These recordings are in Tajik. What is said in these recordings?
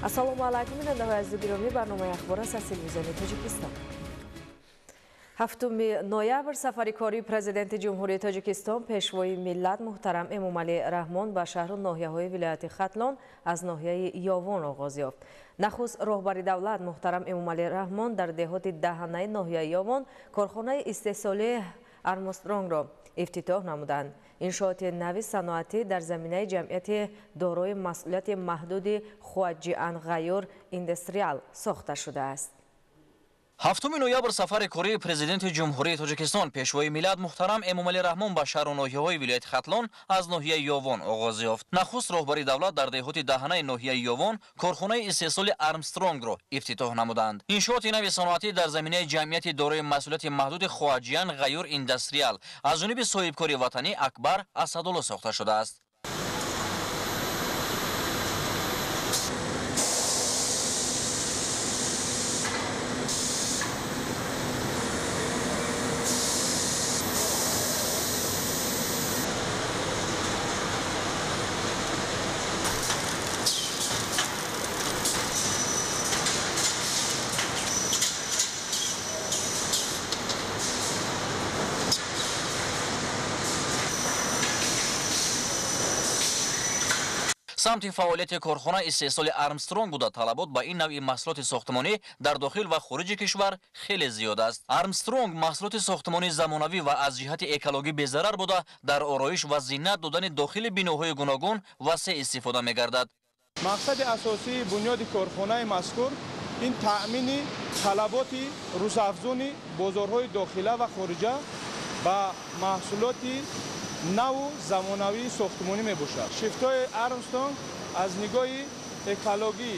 Ассалому алайкум, бинандаҳои азизу гиромӣ, барномаи ахбор аст аз телевизиони Тоҷикистон. 7 ноябр сафари кории президенти Ҷумҳурии Тоҷикистон, пешвои миллат муҳтарам Эмомалӣ Раҳмон ба шаҳру ноҳияҳои вилояти Хатлон аз ноҳияи Ёвон оғоз ёфт. Нахуст роҳбари давлат муҳтарам Эмомалӣ Раҳмон дар деҳоти Даҳанаи ноҳияи Ёвон корхонаи истеҳсолии Армстронгро ифтитоҳ намуданд. Иншооти нави саноатӣ дар заминаи ҷамъияти дорои масъулияти маҳдуди Хуаҷиан Ғайюр Индустриал сохта шудааст. 7 ноябр сафари кории президенти Ҷумҳурии Тоҷикистон, пешвои миллат муҳтарам Эмомалӣ Раҳмон ба шаҳру ноҳияҳои вилояти Хатлон аз ноҳияи Ёвон оғоз ёфт. Нахуст роҳбари давлат дар деҳоти Даҳанаи ноҳияи Ёвон корхонаи истеҳсоли Армстронгро ифтитоҳ намуданд. Иншооти нави саноатӣ дар заминаи ҷамъияти дорои масъулияти маҳдуди Хуаҷиан Ғайюр Индастриал аз ҷониби соҳибкори ватанӣ Акбар Асадулло сохта шудааст. Самти фаъолияти корхона истеҳсоли Армстронг буда, талабот ба ин навъи маҳсулоти сохтмонӣ дар дохил ва хориҷи кишвар хеле зиёд аст. Армстронг маҳсулоти сохтмонии замонавӣ ва аз ҷиҳати экологӣ безарар буда, дар ороиш ва зинат додани дохили биноҳои гуногун васеъ истифода мегардад. Мақсади асосии бунёди корхонаи мазкур ин таъмини талаботи рӯзафзуни бозорҳои дохила ва хориҷа ба маҳсулоти наву замонавии сохтмонӣ мебошад. Шифтҳои Армстронг аз нигоҳи экологӣ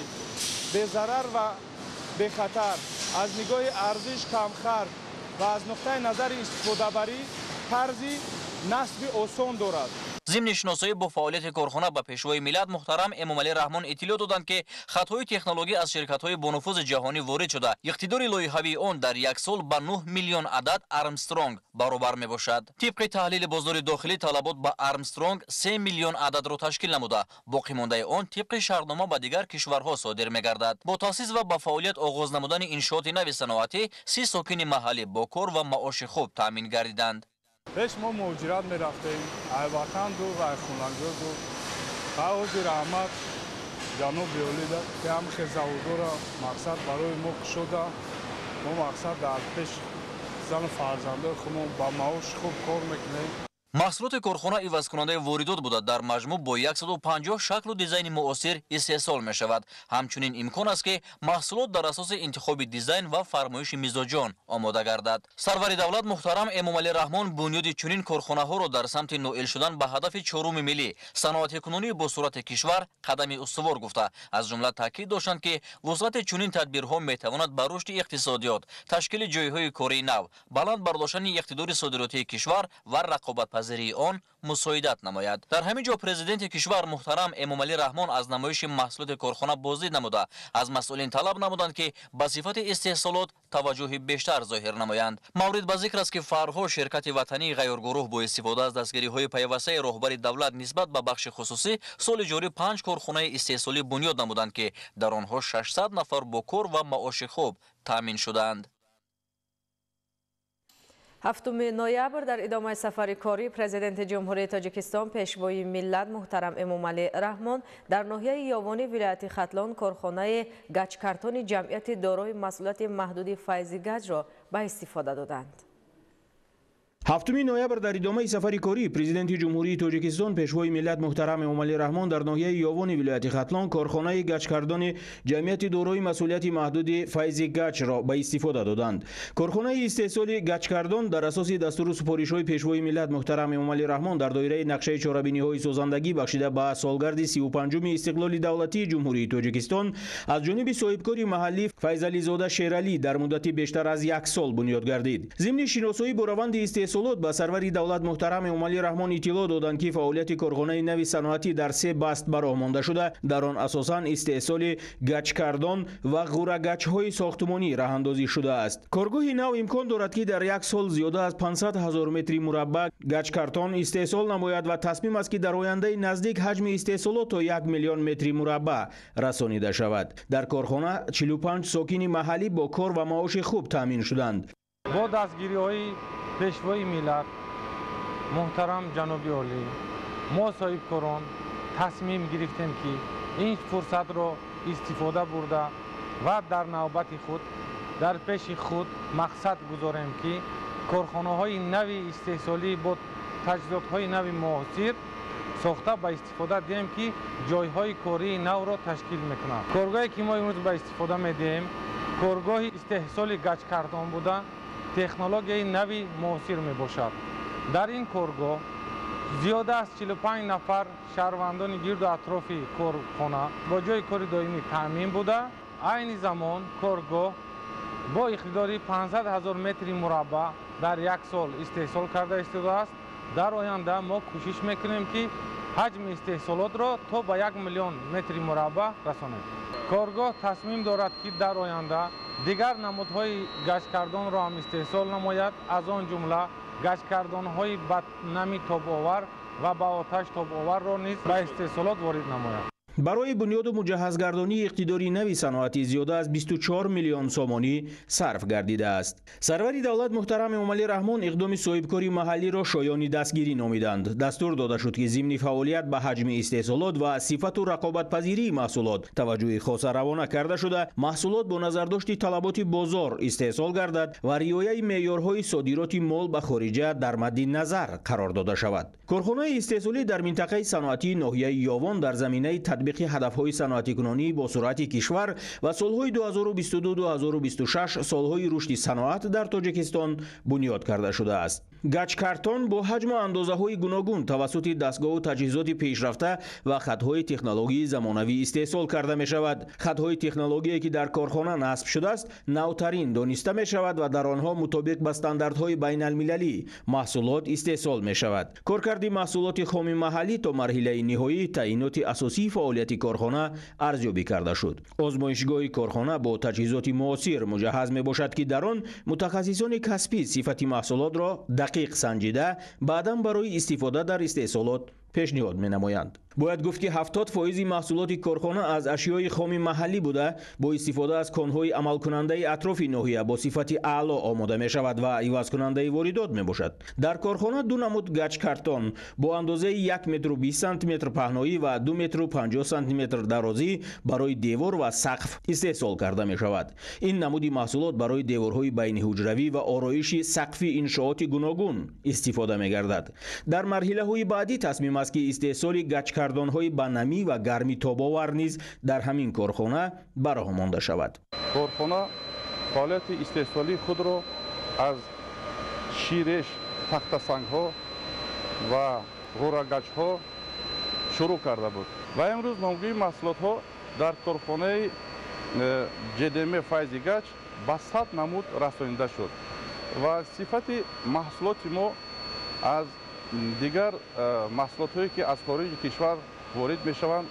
безарар ва бехатар, аз нигоҳи арзиш камхарҷ ва аз нуқтаи назари истифодабарӣ тарзи насби осон дорад. Зимни шиносоӣ бо фаъолияти корхона ба пешвои миллат муҳтарам Эмомалӣ Раҳмон иттилоъ доданд, ки хатҳои технологӣ аз ширкатҳои бонуфузи ҷаҳонӣ ворид шуда, иқтидори лоиҳавии он дар як сол ба 9 миллион адад Армстронг баробар мебошад. Тибқи таҳлили бозори дохилӣ талабот ба Армстронг 3 миллион ададро ташкил намуда, боқимондаи он тибқи шартнома ба дигар кишварҳо содир мегардад. Бо таъсис ва ба фаъолият оғоз намудани иншооти нави саноатӣ 30 сокини маҳаллӣ бо кор ва маоши хуб таъмин гардиданд. Пеш мо муҳоҷират мерафтем, ай ватан дур, ай хонагиҳо дур. Ҳозир раҳмат ҷаноби олида, ки ҳамихел заводора мақсад барои мо кушода. Мо мақсад дар пеш зану фарзандои худмон ба маоши хуб кор мекунем. Маҳсулоти корхона ивазкунандаи воридот буда, дар маҷмӯъ бо 150 шаклу дизайни муосир истеҳсол мешавад. Ҳамчунин имкон аст, ки маҳсулот дар асоси интихоби дизайн ва фармоиши мизоҷон омода гардад. Сарвари давлат муҳтарам Эмомалӣ Раҳмон бунёди чунин корхонаҳоро дар самти ноил шудан ба ҳадафи чоруми миллӣ саноатикунонии босуръати кишвар қадами устувор гуфта, аз ҷумла таъкид доштанд, ки вусъати чунин тадбирҳо метавонад ба рушди иқтисодиёт, ташкили ҷойҳои кории нав, баланд бардоштани иқтидори содиротии кишвар ва рақобатпазирии он мусоидат намояд. Дар ҳамин ҷо президенти кишвар муҳтарам Эмомалӣ Раҳмон аз намоиши маҳсулоти корхона боздид намуда, аз масъулин талаб намуданд, ки ба сифати истеҳсолот таваҷҷӯҳи бештар зоҳир намоянд. Маврид ба зикр аст, ки фарҳо ширкати ватании Ғайюргурӯҳ бо истифода аз дастгириҳои пайвастаи роҳбари давлат нисбат ба бахши хусусӣ соли ҷорӣ 5 корхонаи истеҳсолӣ бунёд намуданд, ки дар онҳо 600 нафар бо кор ва маоши хуб таъмин шудаанд. 7 ноябр дар идомаи сафари кории президенти Ҷумҳурии Тоҷикистон, пешвои миллат муҳтарам Эмомалӣ Раҳмон дар ноҳияи Ёвони вилояти Хатлон корхонаи гаҷкартони ҷамъияти дорои масъулияти маҳдуди Файзи Гаҷро ба истифода доданд. 7 ноябр дар идомаи сафари кории президенти Ҷумҳурии Тоҷикистон, пешвои миллат муҳтарам Эмомалӣ Раҳмон дар ноҳияи Ёвони вилояти Хатлон корхонаи гаҷкардони ҷамъияти дорои масъулияти маҳдуди Файзи Гаҷро ба истифода доданд. Корхонаи истеҳсоли гаҷкардон дар асоси дастуру супоришҳои пешвои миллат муҳтарам Эмомалӣ Раҳмон дар доираи нақшаи чорабиниҳои созандагӣ бахшида ба солгарди 35-уми истиқлоли давлатии Ҷумҳурии Тоҷикистон аз ҷониби соҳибкори маҳаллӣ Файзализода Шералӣ дар муддати бештар аз як сол бунёд гардид. Зимни шиносоӣ бо раванди истеҳсол истеҳсолот ба сарвари давлат муҳтарам Эмомалӣ Раҳмон иттилоъ доданд, ки фаъолияти корхонаи нави саноатӣ дар се баст ба роҳ монда шуда, дар он асосан истеҳсоли гачкардон ва ғӯрагачҳои сохтмонӣ роҳандозӣ шудааст. Коргоҳи нав имкон дорад, ки дар як сол зиёда аз 500 ҳазор метри мураббаъ гачкартон истеҳсол намояд ва тасмим аст, ки дар ояндаи наздик ҳаҷми истеҳсолот то 1 миллион метри мураббаъ расонида шавад. Дар корхона 45 сокини маҳаллӣ бо кор ва маоши хуб таъмин шуданд. Бо дастгириҳои пешвои миллат муҳтарам ҷаноби олӣ мо соҳибкорон тасмим гирифтем, ки ин фурсатро истифода бурда ва дар навбати худ дар пеши худ мақсад гузорем, ки корхонаҳои нави истеҳсолӣ бо таҷҳизотҳои нави муосир сохта ба истифода диҳем, ки ҷойҳои кории навро ташкил мекунанд. Коргоҳе ки мо имрӯз ба истифода медиҳем, коргоҳи истеҳсоли гачкартон буда, технологияи нави муосир мебошад. Дар ин коргоҳ зиёда аз 45 нафар шаҳрвандони гирду атрофи корхона бо ҷойи кори доимӣ таъмин буда, айни замон коргоҳ бо иқтидори 500 ҳазор метри мураббаъ дар як сол истеҳсол карда истодааст. Дар оянда мо кӯшиш мекунем, ки ҳаҷми истеҳсолотро то ба 1 миллион метри мураббаъ расонем. Коргоҳ тасмим дорад, ки дар оянда дигар намудҳои гачкардонро ҳам истеҳсол намояд, аз он ҷумла гачкардонҳои ба нами тобовар ва ба оташ тобоварро низ ба истеҳсолот ворид намояд. Барои бунёду муҷаҳҳазгардонии иқтидори нави саноатӣ зиёда аз 24 миллион сомонӣ сарф гардидааст. Сарвари давлат муҳтарам Эмомалӣ Раҳмон иқдоми соҳибкори маҳаллиро шоёни дастгирӣ номиданд. Дастур дода шуд, ки зимни фаъолият ба ҳаҷми истеҳсолот ва сифату рақобатпазирии маҳсулот таваҷҷӯҳи хоса равона карда шуда, маҳсулот бо назардошти талаботи бозор истеҳсол гардад ва риояи меъёрҳои содироти мол ба хориҷа дар мадди назар қарор дода шавад. Корхонаи истеҳсолӣ дар минтақаи саноатии ноҳияи Ёвон дар заминаи татбиқи ҳадафҳои саноатикунонӣ бо суръати кишвар ва солҳои 2022-2026 солҳои рушди саноат дар Тоҷикистон бунёд карда шудааст. Гачкартон бо ҳаҷму андозаҳои гуногун тавассути дастгоҳу таҷҳизоти пешрафта ва хатҳои технологии замонавӣ истеҳсол карда мешавад. Хатҳои технологие, ки дар корхона насб шудааст, навтарин дониста мешавад ва дар онҳо мутобиқ ба стандартҳои байналмилалӣ маҳсулот истеҳсол мешавад. Коркарди маҳсулоти хоми маҳаллӣ то марҳилаи ниҳоӣ таъиноти асосии фаъолияти корхона арзёбӣ карда шуд. Озмоишгоҳи корхона бо таҷҳизоти муосир муҷаҳҳаз мебошад, ки дар он мутахассисони касбӣ сифати маҳсулотро дақиқ санҷида, баъдан барои истифода дар истеҳсолот пешниҳод менамоянд. Бояд гуфт, ки 70% маҳсулоти корхона аз ашёи хоми маҳаллӣ буда, бо истифода аз конҳои амалкунандаи атрофи ноҳия бо сифати аъло омода мешавад ва ивазкунандаи воридот мебошад. Дар корхона ду намуд гачкартон бо андозаи 1 метру 20 сантиметр паҳноӣ ва 2 метру 50 сантиметр дарозӣ барои девор ва сақф истеҳсол карда мешавад. Ин намуди маҳсулот барои деворҳои байниҳуҷравӣ ва ороиши сақфи иншооти гуногун истифода мегардад. Дар марҳилаҳои баъдӣ тасмим аст, ки истеҳсоли гачкардонҳои ба намӣ ва гармӣ тобовар низ дар ҳамин корхона ба роҳ монда шавад. Корхона фаъолияти истеҳсолии худро аз ширеш, тахтасангҳо ва ғӯрагачҳо шурӯъ карда буд ва имрӯз номгӯи маҳсулотҳо дар корхонаи ҶДМ Файзи Гач ба 100 намуд расонида шуд ва сифати маҳсулоти мо аз дигар маҳсулотҳое, ки аз хориҷи кишвар ворид мешаванд,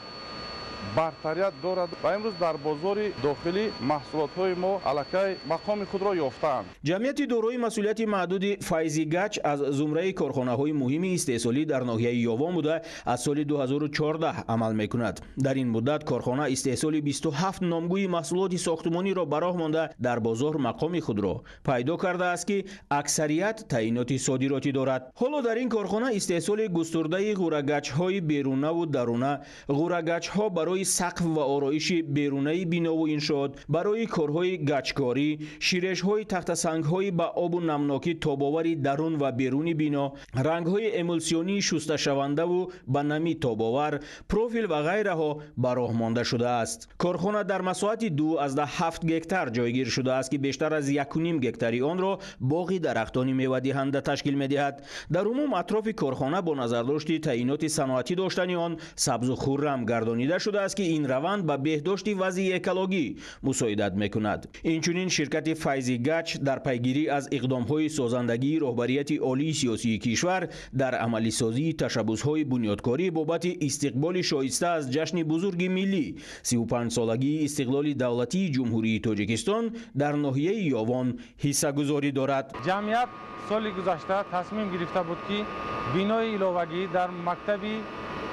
бартарият дорад ва имрӯз дар бозори дохилӣ маҳсулотҳои мо аллакай мақоми худро ёфтаанд. Ҷамъияти дорои масъулияти маҳдуди Файзи Гач аз зумраи корхонаҳои муҳими истеҳсолӣ дар ноҳияи Ёвон буда, аз соли 2014 амал мекунад. Дар ин муддат корхона истеҳсоли 27 номгӯи маҳсулоти сохтмониро ба роҳ монда, дар бозор мақоми худро пайдо кардааст, ки аксарият таъиноти содиротӣ дорад. Ҳоло дар ин корхона истеҳсоли густурдаи ғӯрагачҳои берунаву даруна, ғӯрагачҳо барои сақф ва ороиши берунаи бинову иншоот, барои корҳои гачкорӣ, ширешҳои тахтасангҳои ба обу намнокӣ тобовари дарун ва беруни бино, рангҳои эмулсионии шусташавандаву ба намӣ тобовар, профил ва ғайраҳо ба роҳ монда шудааст. Корхона дар масоҳати 2,7 гектар ҷойгир шудааст, ки бештар аз 1,5 гектари онро боғи дарахтони мевадиҳанда ташкил медиҳад. Дар умум атрофи корхона бо назардошти таъиноти саноатӣ доштани он сабзу хуррам гардонида шуда, шудааст, ки ин раванд ба беҳдошти вазъи экологӣ мусоидат мекунад. Инчунин ширкати Файзи Гач дар пайгирӣ аз иқдомҳои созандагии роҳбарияти олии сиёсии кишвар дар амалисозии ташаббусҳои бунёдкорӣ бобати истиқболи шоиста аз ҷашни бузурги миллӣ 35-солагии истиқлоли давлатии Ҷумҳурии Тоҷикистон дар ноҳияи Ёвон ҳиссагузорӣ дорад. Ҷамъият соли гузашта тасмим гирифта буд, ки бинои иловагӣ дар мактаби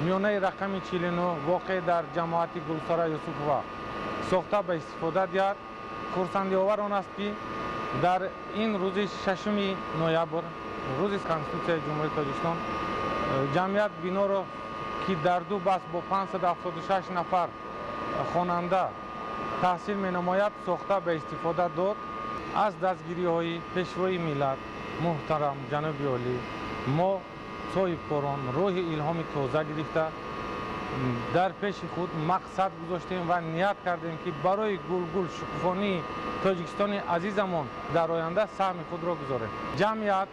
миёнаи рақами 49 воқеъ дар ҷамоати Гулсара Юсупова сохта ба истифода диҳад. Хурсандиовар он аст, ки дар ин рӯзи 6 ноябр, рӯзи Конститутсияи Ҷумҳурии Тоҷикистон, ҷамъият биноро, ки дар ду баст бо 576 нафар хонанда таҳсил менамояд, сохта ба истифода дод. Аз дастгириҳои Пешвои миллат муҳтарам ҷаноби олӣ мо соҳибкорон роҳи илҳоми тоза гирифта, дар пеши худ мақсад гузоштем ва ният кардем, ки барои гулгул шукуфонии Тоҷикистони азизамон дар оянда саҳми худро гузорем. Ҷамъият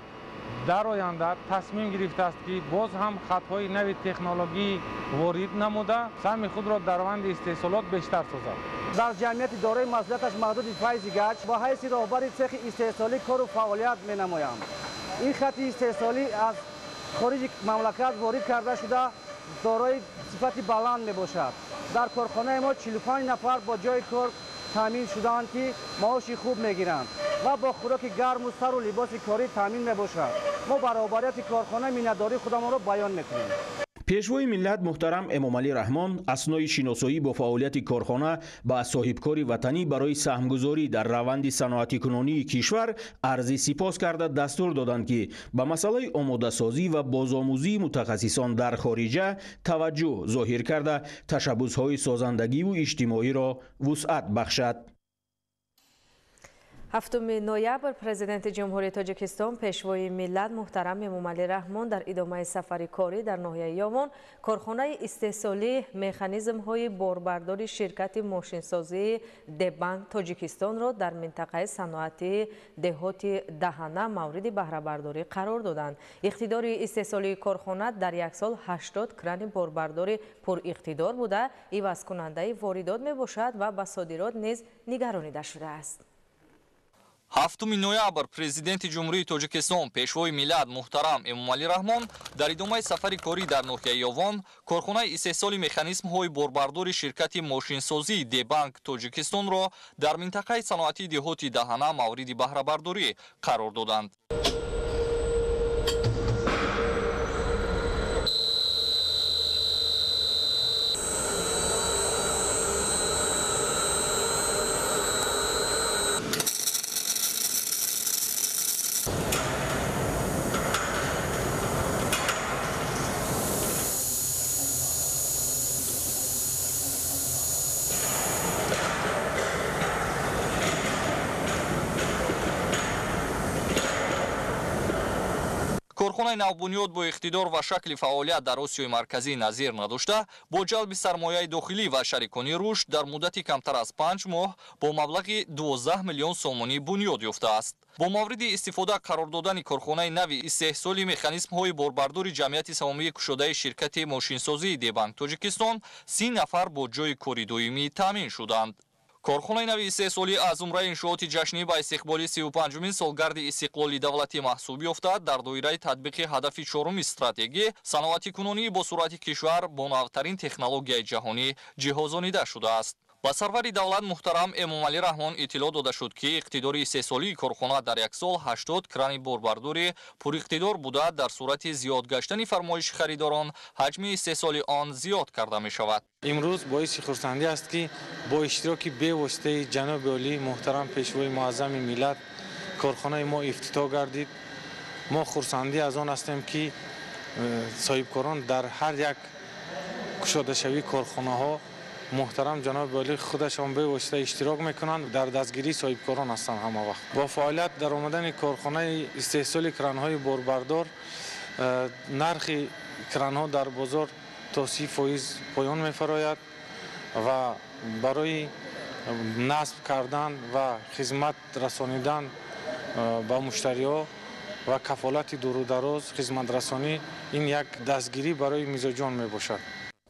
дар оянда тасмим гирифтааст, ки боз ҳам хатҳои нави технологӣ ворид намуда, саҳми худро дар раванди истеҳсолот бештар созад. Дар ҷамъияти дорои масъулияташ маҳдуди Файзи Гач ба ҳайси роҳбари цехи истеҳсолӣ кору фаъолият менамоям. Ин хати истеҳсолӣ аз хориҷи мамлакат ворид карда шуда, дорои сифати баланд мебошад. Дар корхонаи мо 45 нафар бо ҷои кор таъмин шудаанд, ки маоши хуб мегиранд ва бо хӯроки гарму сару либоси корӣ таъмин мебошад. Мо ба роҳбарияти корхона миннатдории худамонро баён мекунем. Пешвои миллат муҳтарам Эмомалӣ Раҳмон аснои шиносоӣ бо фаъолияти корхона ба соҳибкори ватанӣ барои саҳмгузорӣ дар раванди саноатикунонии кишвар арзи сипос карда, дастур доданд, ки ба масъалаи омодасозӣ ва бозомӯзии мутахассисон дар хориҷа таваҷҷӯҳ зоҳир карда, ташаббусҳои созандагиву иҷтимоиро вусъат бахшад. 7 ноябр Президенти Ҷумҳурии Тоҷикистон, Пешвои миллат муҳтарам Эмомалӣ Раҳмон дар идомаи сафари корӣ дар ноҳияи Ёвон корхонаи истеҳсолии механизмҳои борбардори ширкати мошинсозии Дебанк Тоҷикистонро дар минтақаи саноатии деҳоти Даҳана мавриди баҳрабардорӣ қарор доданд. Иқтидори истеҳсолии корхона дар як сол 80 крани борбардори пуриқтидор буда, ивазкунандаи воридот мебошад ва ба содирот низ нигаронида шудааст. 7 ноябр Президенти Ҷумҳурии Тоҷикистон, Пешвои миллат муҳтарам Эмомалӣ Раҳмон дар идомаи сафари корӣ дар ноҳияи Ёвон корхонаи истеҳсоли механизмҳои борбардори ширкати мошинсозии Дебанк Тоҷикистонро дар минтақаи саноатии деҳоти Даҳана мавриди баҳрабардорӣ қарор доданд. Корхонаи навбунёд бо иқтидор ва шакли фаъолият дар Осиёи Марказӣ назир надошта, бо ҷалби сармояи дохилӣ ва шарикони рушд дар муддати камтар аз 5 моҳ бо маблағи 12 миллион сомонӣ бунёд ёфтааст. Бо мавриди истифода қарор додани корхонаи нави истеҳсоли механизмҳои борбардори ҷамъияти саҳомии кушодаи ширкати мошинсозии Дебанк Тоҷикистон 30 нафар бо ҷойи кори доимӣ таъмин шуданд. Корхонаи нави истеҳсолӣ аз зумраи иншооти ҷашнӣ ба истиқболи 35-умин солгарди истиқлоли давлатӣ маҳсуб ёфта, дар доираи татбиқи ҳадафи чоруми стратегӣ саноатикунонии бо суръати кишвар бо навтарин технологияи ҷаҳонӣ ҷиҳозонида шудааст. Ба сарвари давлат муҳтарам Эмомалӣ Раҳмон иттилоъ дода шуд, ки иқтидори истеҳсолии корхона дар як сол 80 крани борбардори пуриқтидор буда, дар сурати зиёд гаштани фармоиши харидорон ҳаҷми истеҳсоли он зиёд карда мешавад. Имрӯз боиси хурсандӣ аст, ки бо иштироки бевоситаи ҷаноби олӣ муҳтарам Пешвои муаззами миллат корхонаи мо ифтитоҳ гардид. Мо хурсандӣ аз он ҳастем, ки соҳибкорон дар ҳар як кушодашавии корхонаҳо муҳтарам ҷаноби олӣ худашон бевосита иштирок мекунанд, дар дастгирии соҳибкорон ҳастанд ҳама вақт. Бо фаъолият дар омадани корхонаи истеҳсоли кранҳои борбардор нархи кранҳо дар бозор то 30% поён мефарояд ва барои насб кардан ва хизмат расонидан ба муштариҳо ва кафолати дурудароз хизматрасонӣ ин як дастгирӣ барои мизоҷон мебошад.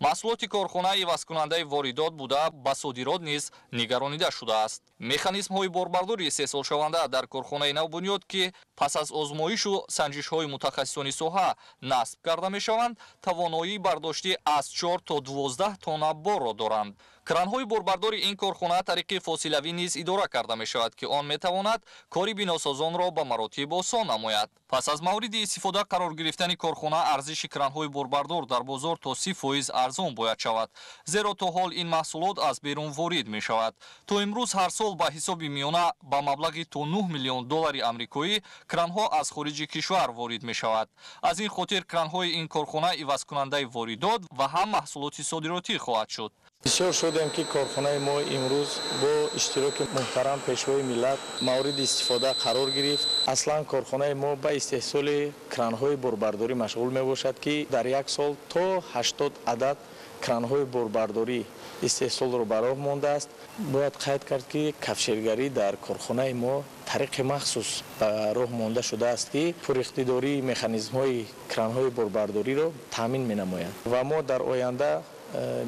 Маҳсулоти корхона ивазкунандаи воридот буда, ба содирот низ нигаронида шудааст. Механизмҳои борбардори истеҳсолшаванда дар корхонаи навбунёд, ки пас аз озмоишу санҷишҳои мутахассисони соҳа насб карда мешаванд, тавоноии бардоштӣ аз 4 то 12 тонна борро доранд. Кранҳои борбардори ин корхона тариқи фосилавӣ низ идора карда мешавад, ки он метавонад кори биносозонро ба маротиб осон намояд. Пас аз мавриди истифода қарор гирифтани корхона, арзиши кранҳои борбардор дар бозор то 30% арзон бояд шавад, зеро то ҳол ин маҳсулот аз берун ворид мешавад. То имрӯз ҳар сол ба ҳисоби миёна ба маблағи то 9 миллион доллари амрикоӣ кранҳо аз хориҷи кишвар ворид мешавад. Аз ин хотир кранҳои ин корхона ивазкунандаи воридот ва ҳам маҳсулоти содиротӣ хоҳад шуд. Бисёр шудем, ки корхонаи мо имрӯз бо иштироки муҳтарам Пешвои миллат мавриди истифода қарор гирифт. Аслан корхонаи мо ба истеҳсоли кранҳои борбардорӣ машғул мебошад, ки дар як сол то 80 адад кранҳои борбардорӣ истеҳсолро ба роҳ мондааст. Бояд қайд кард, ки кафшергарӣ дар корхонаи мо тариқи махсус ба роҳ монда шудааст, ки пуриқтидории механизмҳои кранҳои борбардориро таъмин менамояд, ва мо дар оянда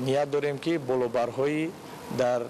ният дорем, ки болобарҳои дар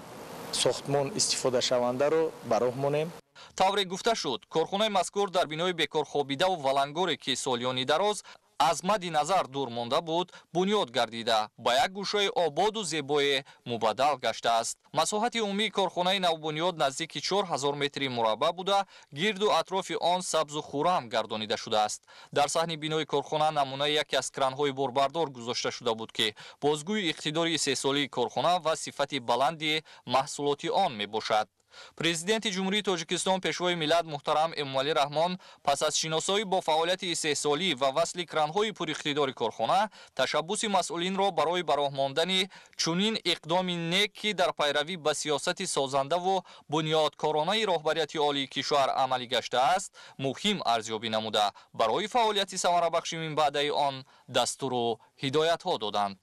сохтмон истифодашавандаро ба роҳ монем. Тавре гуфта шуд, корхонаи мазкур дар бинои бекорхобидаву валангоре, ки солиёни дароз аз мадди назар дур монда буд, бунёд гардида, ба як гӯшаи ободу зебое мубаддал гаштааст. Масоҳати умумии корхонаи навбунёд наздики 4000 метри мураббаъ буда, гирду атрофи он сабзу хуррам гардонида шудааст. Дар саҳни бинои корхона намунаи яке аз кранҳои борбардор гузошта шуда буд, ки бозгӯи иқтидори истеҳсолии корхона ва сифати баланди маҳсулоти он мебошад. Президенти Ҷумҳурии Тоҷикистон, Пешвои миллат муҳтарам Эмомалӣ Раҳмон пас аз шиносоӣ бо фаъолияти истеҳсолӣ ва васли кранҳои пуриқтидори корхона, ташаббуси масъулинро барои ба роҳ мондани чунин иқдоми нек, ки дар пайравӣ ба сиёсати созандаву бунёдкоронаи роҳбарияти олии кишвар амалӣ гаштааст, муҳим арзёбӣ намуда, барои фаъолияти самарабахши минбаъдаи он дастуру ҳидоятҳо доданд.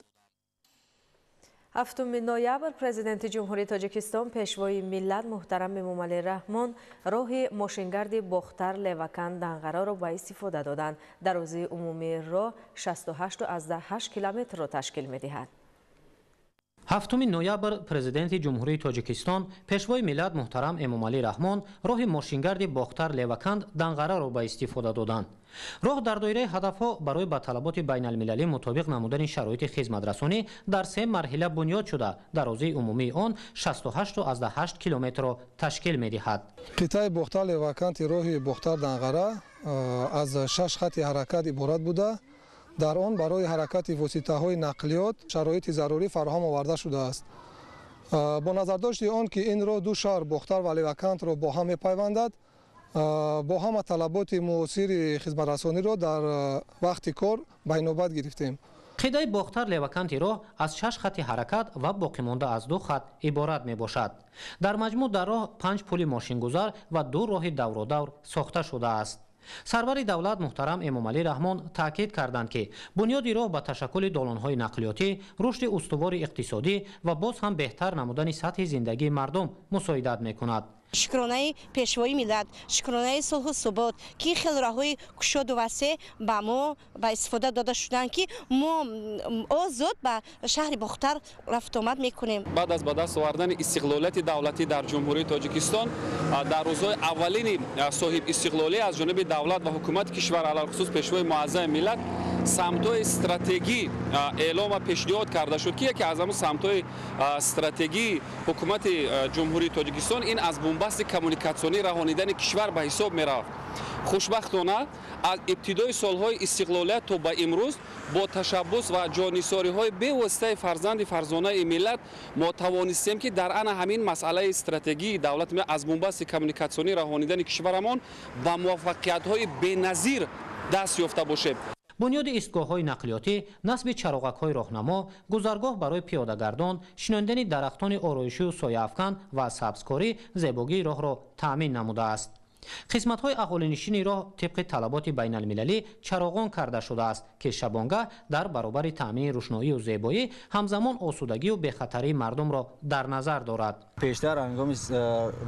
7 ноябр Президенти Ҷумҳурии Тоҷикистон, Пешвои миллат муҳтарам Эмомалӣ Раҳмон роҳи мошингарди Бохтар Левакан Данғараро ба истифода доданд. Дарозии умумии роҳ 68,8 километрро ташкил медиҳад. 7 ноябр Президенти Ҷумҳурии Тоҷикистон, Пешвои миллат муҳтарам Эмомалӣ Раҳмон роҳи мошингарди Бохтар Леваканд Данғараро ба истифода доданд. Роҳ дар доираи ҳадафҳо барои ба талаботи байналмилалӣ мутобиқ намудани шароити хизматрасонӣ дар се марҳила бунёд шуда, дарозии умумии он 68,8 километрро ташкил медиҳад. Қитъаи Бохтар Леваканти роҳи Бохтар Данғара аз 6 хати ҳаракат иборат буда, дар он барои ҳаракати воситаҳои нақлиёт шароити зарурӣ фароҳам оварда шудааст. Бо назардошти он, ки ин роҳ ду шаҳр Бохтар ва Левакантро бо ҳам мепайвандад, бо ҳама талаботи муосири хизматрасониро дар вақти кор ба инобат гирифтем. Қитъаи Бохтар Леваканти роҳ аз 6 хати ҳаракат ва боқимонда аз 2 хат иборат мебошад. Дар маҷмӯъ дар роҳ 5 пули мошингузар ва 2 роҳи давродавр сохта шудааст. Сарвари давлат муҳтарам Эмомалӣ Раҳмон таъкид карданд, ки бунёди роҳ ба ташаккули долонҳои нақлиётӣ, рушди устувори иқтисодӣ ва боз ҳам беҳтар намудани сатҳи зиндагии мардум мусоидат мекунад. Шукронаи Пешвои миллат, шукронаи сулҳу субот, ки хел роҳҳои кушоду васеъ ба мо ба истифода дода шуданд, ки мо озод ба шаҳри Бохтар рафтуомад мекунем. Баъд аз ба даст овардани истиқлолияти давлатӣ дар Ҷумҳурии Тоҷикистон, дар рӯзҳои аввалини соҳиб истиқлолӣ аз ҷониби давлат ва ҳукумати кишвар, алалхусус Пешвои муаззами миллат, самтҳои стратегӣ эълом ва пешниҳод карда шуд, ки яке аз ҳамун самтҳои стратегии ҳукумати Ҷумҳурии Тоҷикистон ин аз бунбасти коммуникатсионӣ раҳонидани кишвар ба ҳисоб мерафт. Хушбахтона, аз ибтидои солҳои истиқлолият то ба имрӯз бо ташаббус ва ҷонисориҳои бевоситаи фарзанди фарзонаи миллат мо тавонистем, ки дар ана ҳамин масъалаи стратегии давлат аз бунбасти коммуникатсионӣ раҳонидани кишварамон ба муваффақиятҳои беназир даст ёфта бошем. Бунёди истгоҳҳои нақлиётӣ, насби чароғакҳои роҳнамо, гузаргоҳ барои пиёдагардон, шинондани дарахтони ороишию сояафкан ва сабзкорӣ зебогии роҳро таъмин намудааст. Қисматҳои аҳолинишини роҳ тибқи талаботи байналмилалӣ чароғон карда шудааст, ки шабонгаҳ дар баробари таъмини рӯшноию зебоӣ ҳамзамон осудагию бехатарии мардумро дар назар дорад. Пештар ҳангоми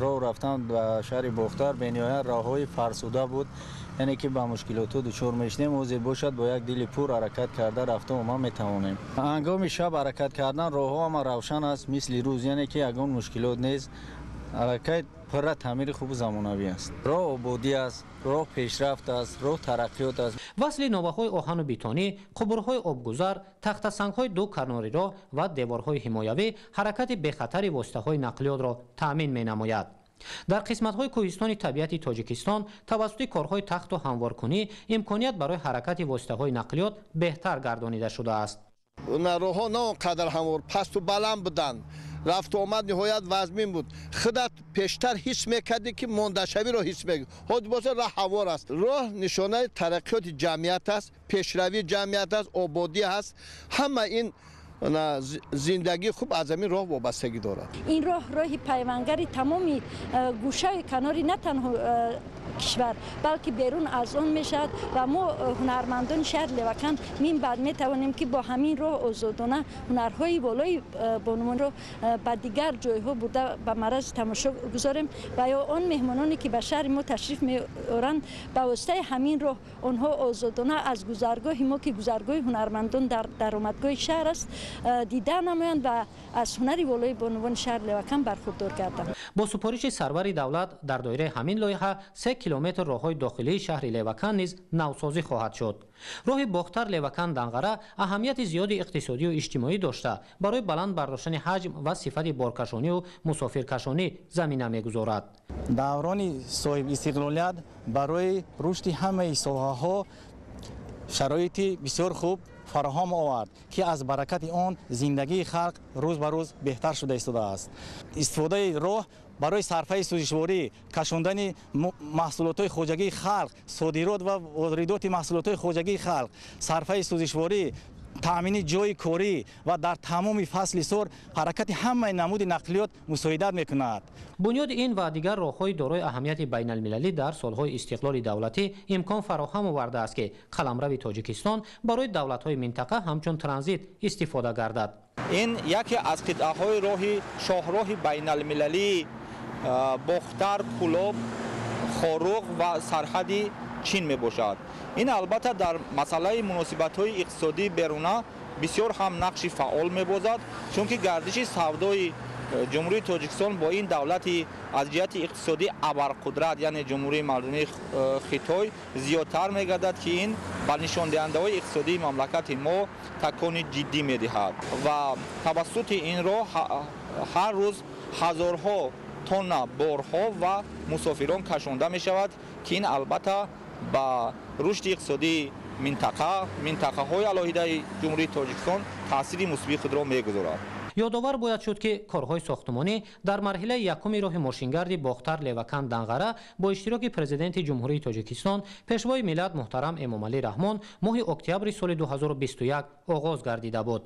роҳ рафтан ба шаҳри Бохтар бениҳоят роҳҳои фарсуда буд, яъне ки ба мушкилотҳо дучор мешудем. Ҳозир бошад, бо як дили пур ҳаракат карда рафта омад метавонем. Ҳангоми шаб ҳаракат кардан роҳҳо ҳама равшан аст, мисли рӯз, яъне ки ягон мушкилот нест. Ҳаракат пурра таъмири хубу замонавӣ аст. Роҳ ободӣ аст, роҳ пешрафт аст, роҳ тараққиёт аст. Васли новаҳои оҳану бетонӣ, қубурҳои обгузар, тахтасангҳои ду канори роҳ ва деворҳои ҳимоявӣ ҳаракати бехатари воситаҳои нақлиётро таъмин менамояд. Дар қисматҳои кӯҳистони табиати Тоҷикистон тавассути корҳои тахту ҳамворкунӣ имконият барои ҳаракати воситаҳои нақлиёт беҳтар гардонида шудааст. Роҳҳо на он қадар ҳамвор, пасту баланд буданд. Рафту омад ниҳоят вазмин буд. Худат пештар ҳис мекардӣ, ки мондашавиро ҳис мекардӣ. Ҳозир боша, роҳ ҳамвор аст. Роҳ нишонаи тараққиёти ҷамъият аст, пешравии ҷамъият аст, ободӣ аст. Ҳама ин зиндагии хуб аз ҳамин роҳ вобастагӣ дорад. Ин роҳ роҳи пайвангари тамоми гӯшаи канори на танҳо кишвар, балки берун аз он мешавад ва мо ҳунармандони шаҳри Леваканд мин баъд метавонем, ки бо ҳамин роҳ озодона ҳунарҳои волои бонувонро ба дигар ҷойҳо бурда ба мараз тамошо гузорем ва ё он меҳмононе, ки ба шаҳри мо ташриф меоранд, ба воситаи ҳамин роҳ онҳо озодона аз гузаргоҳи мо, ки гузаргоҳи ҳунармандон дар даромадгоҳи шаҳр аст, дида намоянд ва аз ҳунари волои бонувони шаҳри Леваканд бархурдор гарданд. Бо супориши сарвари давлат дар доираи ҳамин лоиҳа 3 километр роҳҳои дохилии шаҳри Леваканд низ навсозӣ хоҳад шуд. Роҳи Бохтар Леваканд Данғара аҳамияти зиёди иқтисодию иҷтимоӣ дошта, барои баланд бардоштани ҳаҷм ва сифати боркашонию мусофиркашонӣ замина мегузорад. Даврони соҳибистиқлолият барои рушди ҳамаи соҳаҳо шароити бисёр хуб фароҳам овард, ки аз баракати он зиндагии халқ рӯз ба рӯз беҳтар шуда истодааст. Истифодаи роҳ барои сарфаи сӯзишворӣ, кашондани маҳсулотҳои хоҷагии халқ, содирот ва воридоти маҳсулотҳои хоҷагии халқ, сарфаи сӯзишворӣ, таъмини ҷойи корӣ ва дар тамоми фасли сол ҳаракати ҳамаи намуди нақлиёт мусоидат мекунад. Бунёди ин ва дигар роҳҳои дорои аҳамияти байналмилалӣ дар солҳои истиқлоли давлатӣ имкон фароҳам овардааст, ки қаламрави Тоҷикистон барои давлатҳои минтақа ҳамчун транзит истифода гардад. Ин яке аз қитъаҳои роҳи шоҳроҳи байналмилалии Бохтар, Кӯлоб, Хоруғ ва сарҳади Чин мебошад. Ин албатта дар масъалаи муносибатҳои иқтисодии беруна бисёр ҳам нақши фаъол мебозад, чунки гардиши савдои Ҷумҳурии Тоҷикистон бо ин давлати аз ҷиҳати иқтисодӣ абарқудрат, яъне Ҷумҳурии Мардумии Хитой, зиёдтар мегардад, ки ин ба нишондиҳандаҳои иқтисодии мамлакати мо такони ҷиддӣ медиҳад ва тавассути ин роҳ ҳар рӯз ҳазорҳо тонна борҳо ва мусофирон кашонда мешавад, ки ин албатта ба рушди иқтисодии минтақаҳои алоҳидаи Ҷумҳурии Тоҷикистон таъсири мусбии худро мегузорад. Ёдовар бояд шуд, ки корҳои сохтмонӣ дар марҳилаи якуми роҳи мошингарди Бохтар Леваканд Данғара бо иштироки Президенти Ҷумҳурии Тоҷикистон, Пешвои миллат муҳтарам Эмомалӣ Раҳмон моҳи октябри соли 2021 оғоз гардида буд.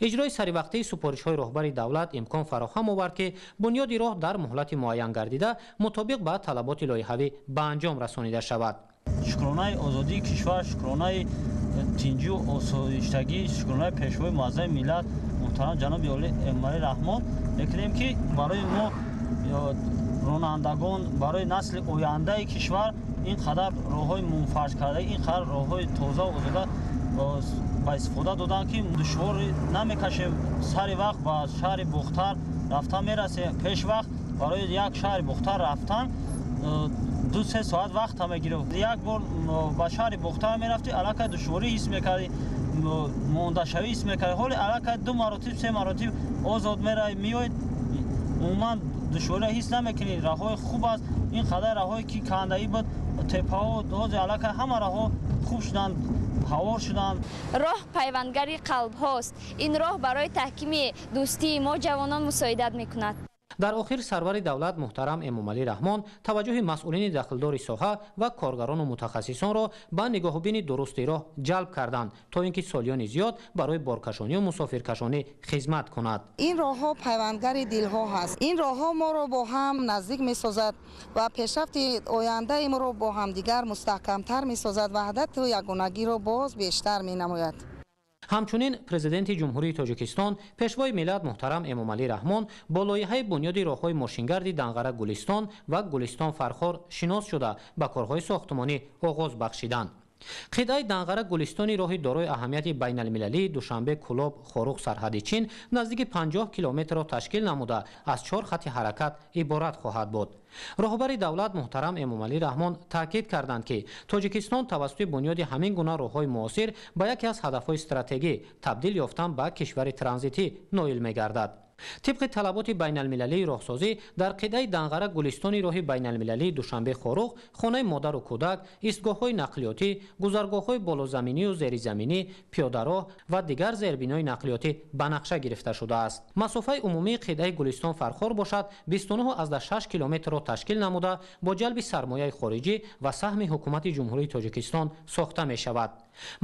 Иҷрои саривақтии супоришҳои роҳбари давлат имкон фароҳам овард, ки бунёди роҳ дар муҳлати муайян гардида мутобиқ ба талаботи лоиҳавӣ ба анҷом расонида шавад. Шукронаи озодии кишвар, шукронаи тинҷу осоиштагӣ, шукронаи Пешвои муаззами миллат муҳтарам ҷаноби олӣ Эмомалӣ Раҳмон мекунем, ки барои мо ронандагон, барои насли ояндаи кишвар ин қадар роҳҳои мунфарҷкарда, ин қадар роҳҳои тоза озода ба истифода доданд, ки душворӣ намекашем, сари вақт ба шаҳри Бохтар рафта мерасем. Пеш вақт барои як шаҳри Бохтар рафтан 2-3 соат вақт мегирифт. Як бор ба шаҳри Бохтар мерафтӣ, аллакай душворӣ ҳис мекардӣ, мондашавӣ ҳис мекардӣ. Ҳоле аллакай 2 маротиб, 3 маротиб озод меравӣ, меоӣ, умуман душвориро ҳис намекунӣ. Роҳҳои хуб аст. Ин қадар роҳҳое ки кандаӣ буд, теппаҳо, ҳозир аллакай ҳама роҳҳо хуб шуданд, ҳавор шуданд. Роҳ пайвандари қалбҳост. Ин роҳ барои таҳкими дӯстии мо ҷавонон мусоидат мекунад. Дар охир сарвари давлат муҳтарам Эмомалӣ Раҳмон таваҷҷӯҳи масъулини дахлдори соҳа ва коргарону мутахассисонро ба нигоҳубини дурусти роҳ ҷалб карданд, то ин ки солиёни зиёд барои боркашонию мусофиркашонӣ хизмат кунад. Ин роҳҳо пайвандгари дилҳо ҳаст. Ин роҳҳо моро бо ҳам наздик месозад ва пешрафти ояндаи моро бо ҳамдигар мустаҳкамтар месозад, ваҳдату ягонагиро боз бештар менамояд. Ҳамчунин Президенти Ҷумҳурии Тоҷикистон, Пешвои миллат муҳтарам Эмомалӣ Раҳмон бо лоиҳаи бунёди роҳҳои мошингарди Данғара Гулистон ва Гулистон Фархор шинос шуда, ба корҳои сохтмонӣ оғоз бахшиданд. Қитъаи Данғара Гулистони роҳи дорои аҳамияти байналмилалии Душанбе Кӯлоб Хоруғ сарҳади Чин наздики 50 километрро ташкил намуда, аз 4 хати ҳаракат иборат хоҳад буд. Роҳбари давлат муҳтарам Эмомалӣ Раҳмон таъкид карданд, ки Тоҷикистон тавассути бунёди ҳамин гуна роҳҳои муосир ба яке аз ҳадафҳои стратегӣ табдил ёфтан ба кишвари транзитӣ ноил мегардад. Тибқи талаботи байналмилалии роҳсозӣ дар қитъаи Данғара Гулистони роҳи байналмилалии Душанбе Хоруғ хонаи модару кӯдак, истгоҳҳои нақлиётӣ, гузаргоҳҳои болозаминию зеризаминӣ, пиёдароҳ ва дигар зербинои нақлиётӣ ба нақша гирифта шудааст. Масофаи умумии қитъаи Гулистон Фархор бошад 29,6 километрро ташкил намуда, бо ҷалби сармояи хориҷӣ ва саҳми ҳукумати Ҷумҳурии Тоҷикистон сохта мешавад.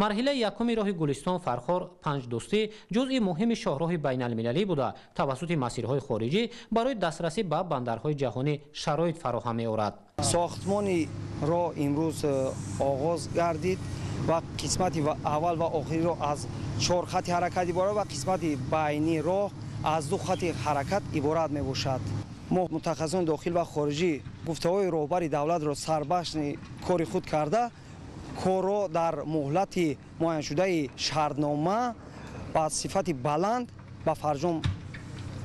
Марҳилаи якуми роҳи Гулистон Фархор Панҷдӯстӣ ҷузъи муҳими шоҳроҳи байналмилалӣ буда, тавассути масирҳои хориҷӣ барои дастрасӣ ба бандарҳои ҷаҳонӣ шароит фароҳам меорад. Сохтмони роҳ имрӯз оғоз гардид ва қисмати аввал ва охириро аз 4 хати ҳаракат иборат ва қисмати байни роҳ аз 2 хати ҳаракат иборат мебошад. Мо мутахассисони дохил ва хориҷӣ гуфтаҳои роҳбари давлатро сарбашни кори худ карда, корро дар муҳлати муайяншудаи шартнома ба сифати баланд ба фарҷом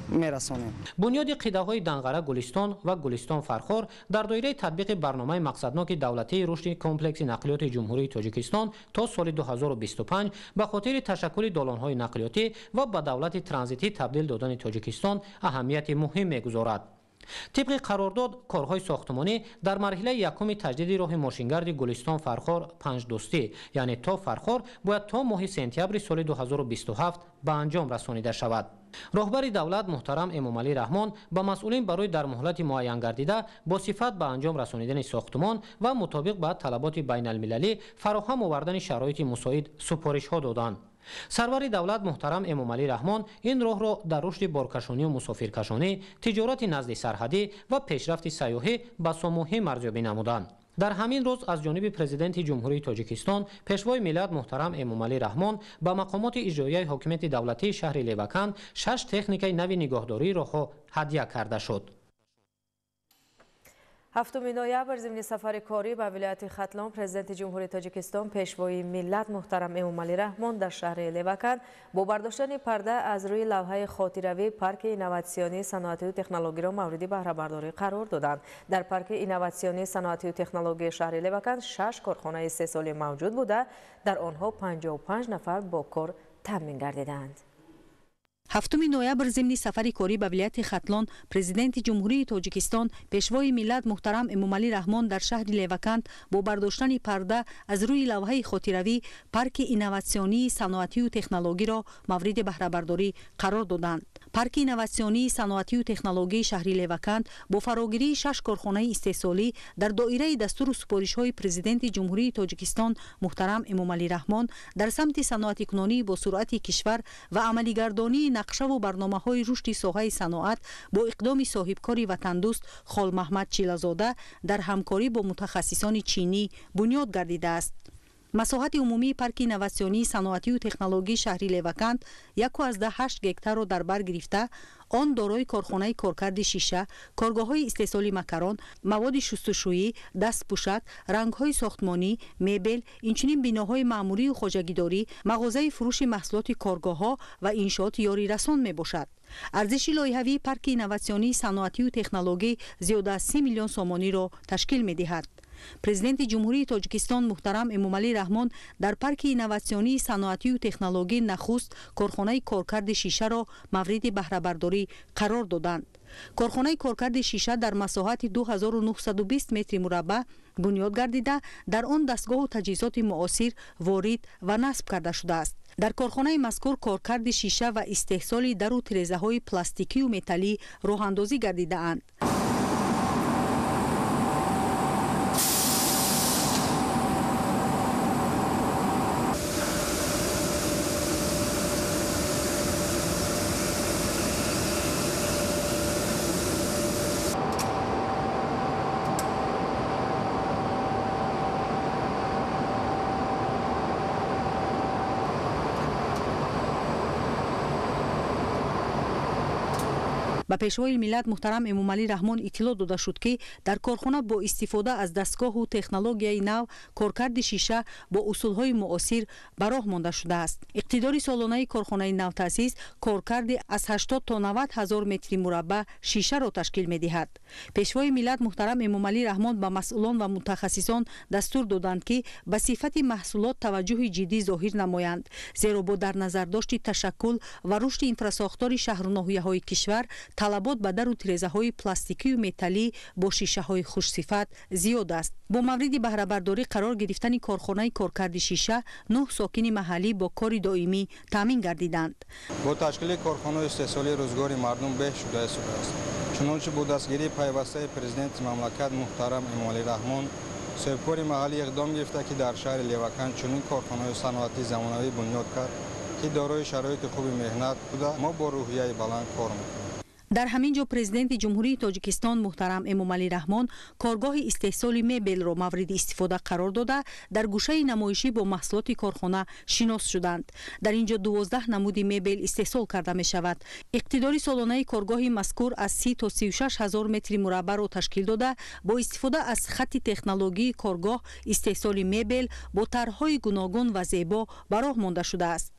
мерасонем. Бунёди қитъаҳои Данғара Гулистон ва Гулистон Фархор дар доираи татбиқи барномаи мақсадноки давлатии рушди комплекси нақлиёти Ҷумҳурии Тоҷикистон то соли 2025 ба хотири ташаккули долонҳои нақлиётӣ ва ба давлати транзитӣ табдил додани Тоҷикистон аҳамияти муҳим мегузорад. Тибқи қарордод корҳои сохтмонӣ дар марҳилаи якуми таҷдиди роҳи мошингарди Гулистон Фархор Панҷдӯстӣ, яъне то Фархор, бояд то моҳи сентябри соли 2027 ба анҷом расонида шавад. Роҳбари давлат муҳтарам Эмомалӣ Раҳмон ба масъулин барои дар муҳлати муайянгардида бо сифат ба анҷом расонидани сохтмон ва мутобиқ ба талаботи байналмилалӣ фароҳам овардани шароити мусоид супоришҳо доданд. Сарвари давлат муҳтарам Эмомалӣ Раҳмон ин роҳро дар рушди боркашонию мусофиркашонӣ, тиҷорати назди сарҳадӣ ва пешрафти сайёҳӣ басо муҳим арзёбӣ намуданд. Дар ҳамин рӯз аз ҷониби Президенти Ҷумҳурии Тоҷикистон, Пешвои миллат муҳтарам Эмомалӣ Раҳмон ба мақомоти иҷроияи ҳокимияти давлатии шаҳри Леваканд 6 техникаи нави нигоҳдории роҳҳо ҳадя карда шуд. 7 ноябр зимни сафари корӣ ба вилояти Хатлон Президенти Ҷумҳурии Тоҷикистон, Пешвои миллат муҳтарам Эмомалӣ Раҳмон дар шаҳри Леваканд бо бардоштани парда аз рӯи лавҳаи хотиравӣ парки инноватсионии саноатию технологиро мавриди баҳрабардорӣ қарор доданд. Дар парки инноватсионии саноатию технологияи шаҳри Леваканд 6 корхонаи истеҳсолӣ мавҷуд буда, дар онҳо 55 нафар бо кор таъмин гардиданд. 7 ноябр зимни сафари корӣ ба вилояти Хатлон Президенти Ҷумҳурии Тоҷикистон, Пешвои миллат муҳтарам Эмомалӣ Раҳмон дар шаҳри Леваканд бо бардоштани парда аз рӯи лавҳаи хотиравӣ парки инноватсионии саноатию технологиро мавриди баҳрабардорӣ қарор доданд. Парки инноватсионии саноатию технологияи шаҳри Леваканд бо фарогирии 6 корхонаи истеҳсолӣ дар доираи дастуру супоришҳои Президенти Ҷумҳурии Тоҷикистон муҳтарам Эмомалӣ Раҳмон дар самти саноатикунонии босуръати кишвар ва амалигардонии нақшаву барномаҳои рушди соҳаи саноат бо иқдоми соҳибкори ватандӯст Холмаҳмад Чилазода дар ҳамкорӣ бо мутахассисони чинӣ бунёд гардидааст. Масоҳати умумии парки инноватсионии саноатию технологии шаҳри Леваканд 1,8 гектарро дар бар гирифта, он дорои корхонаи коркарди шиша, коргоҳҳои истеҳсоли макарон, маводи шустушӯӣ, дастпӯшак, рангҳои сохтмонӣ, мебел, инчунин биноҳои маъмурию хоҷагидорӣ, мағозаи фурӯши маҳсулоти коргоҳҳо ва иншооти ёрирасон мебошад. Арзиши лоиҳавии парки инноватсионии саноатию технологӣ зиёда аз 30 миллион сомониро ташкил медиҳад. Президенти Ҷумҳурии Тоҷикистон муҳтарам Эмомалӣ Раҳмон дар парки инноватсионии саноатию технологӣ нахуст корхонаи коркарди шишаро мавриди баҳрабардорӣ қарор доданд. Корхонаи коркарди шиша дар масоҳати 2920 метри мураббаъ бунёд гардида, дар он дастгоҳу таҷҳизоти муосир ворид ва насб карда шудааст. Дар корхонаи мазкур коркарди шиша ва истеҳсоли дару тирезаҳои пластикию металлӣ роҳандозӣ гардидаанд. Ба Пешвои миллат муҳтарам Эмомалӣ Раҳмон иттилоъ дода шуд, ки дар корхона бо истифода аз дастгоҳу технологияи нав коркарди шиша бо усулҳои муосир ба роҳ монда шудааст. Иқтидори солонаи корхонаи навтаъсис коркарди аз 80 то 90 ҳазор метри мураббаъ шишаро ташкил медиҳад. Пешвои миллат муҳтарам Эмомалӣ Раҳмон ба масъулон ва мутахассисон дастур доданд, ки ба сифати маҳсулот таваҷҷӯҳи ҷиддӣ зоҳир намоянд, зеро бо дар назардошти ташаккул ва рушди инфрасохтори шаҳру ноҳияҳои кишвар талабот ба дару тирезаҳои пластикию металлӣ бо шишаҳои хушсифат зиёд аст. Бо мавриди баҳрабардорӣ қарор гирифтани корхонаи коркарди шиша 9 сокини маҳаллӣ бо кори доимӣ таъмин гардиданд. Бо ташкили корхонаи истеҳсолӣ рӯзгори мардум беҳ шуда истодааст. Чунончи бо дастгирии пайвастаи президенти мамлакат муҳтарам Эмомалӣ Раҳмон соҳибкори маҳаллӣ иқдом гирифта, ки дар шаҳри Леваканд чунин корхонаҳои саноатии замонавӣ бунёд кард, ки дорои шароити хуби меҳнат буда, мо бо рӯҳияи баланд кор мекунем. Дар ҳамин ҷо Президенти Ҷумҳурии Тоҷикистон муҳтарам Эмомалӣ Раҳмон коргоҳи истеҳсоли мебелро мавриди истифода қарор дода, дар гӯшаи намоишӣ бо маҳсулоти корхона шинос шуданд. Дар ин ҷо 12 намуди мебел истеҳсол карда мешавад. Иқтидори солонаи коргоҳи мазкур аз 30 то 36 ҳазор метри мураббаъро ташкил дода, бо истифода аз хатти технологии коргоҳ истеҳсоли мебел бо тарҳҳои гуногун ва зебо ба роҳ монда шудааст.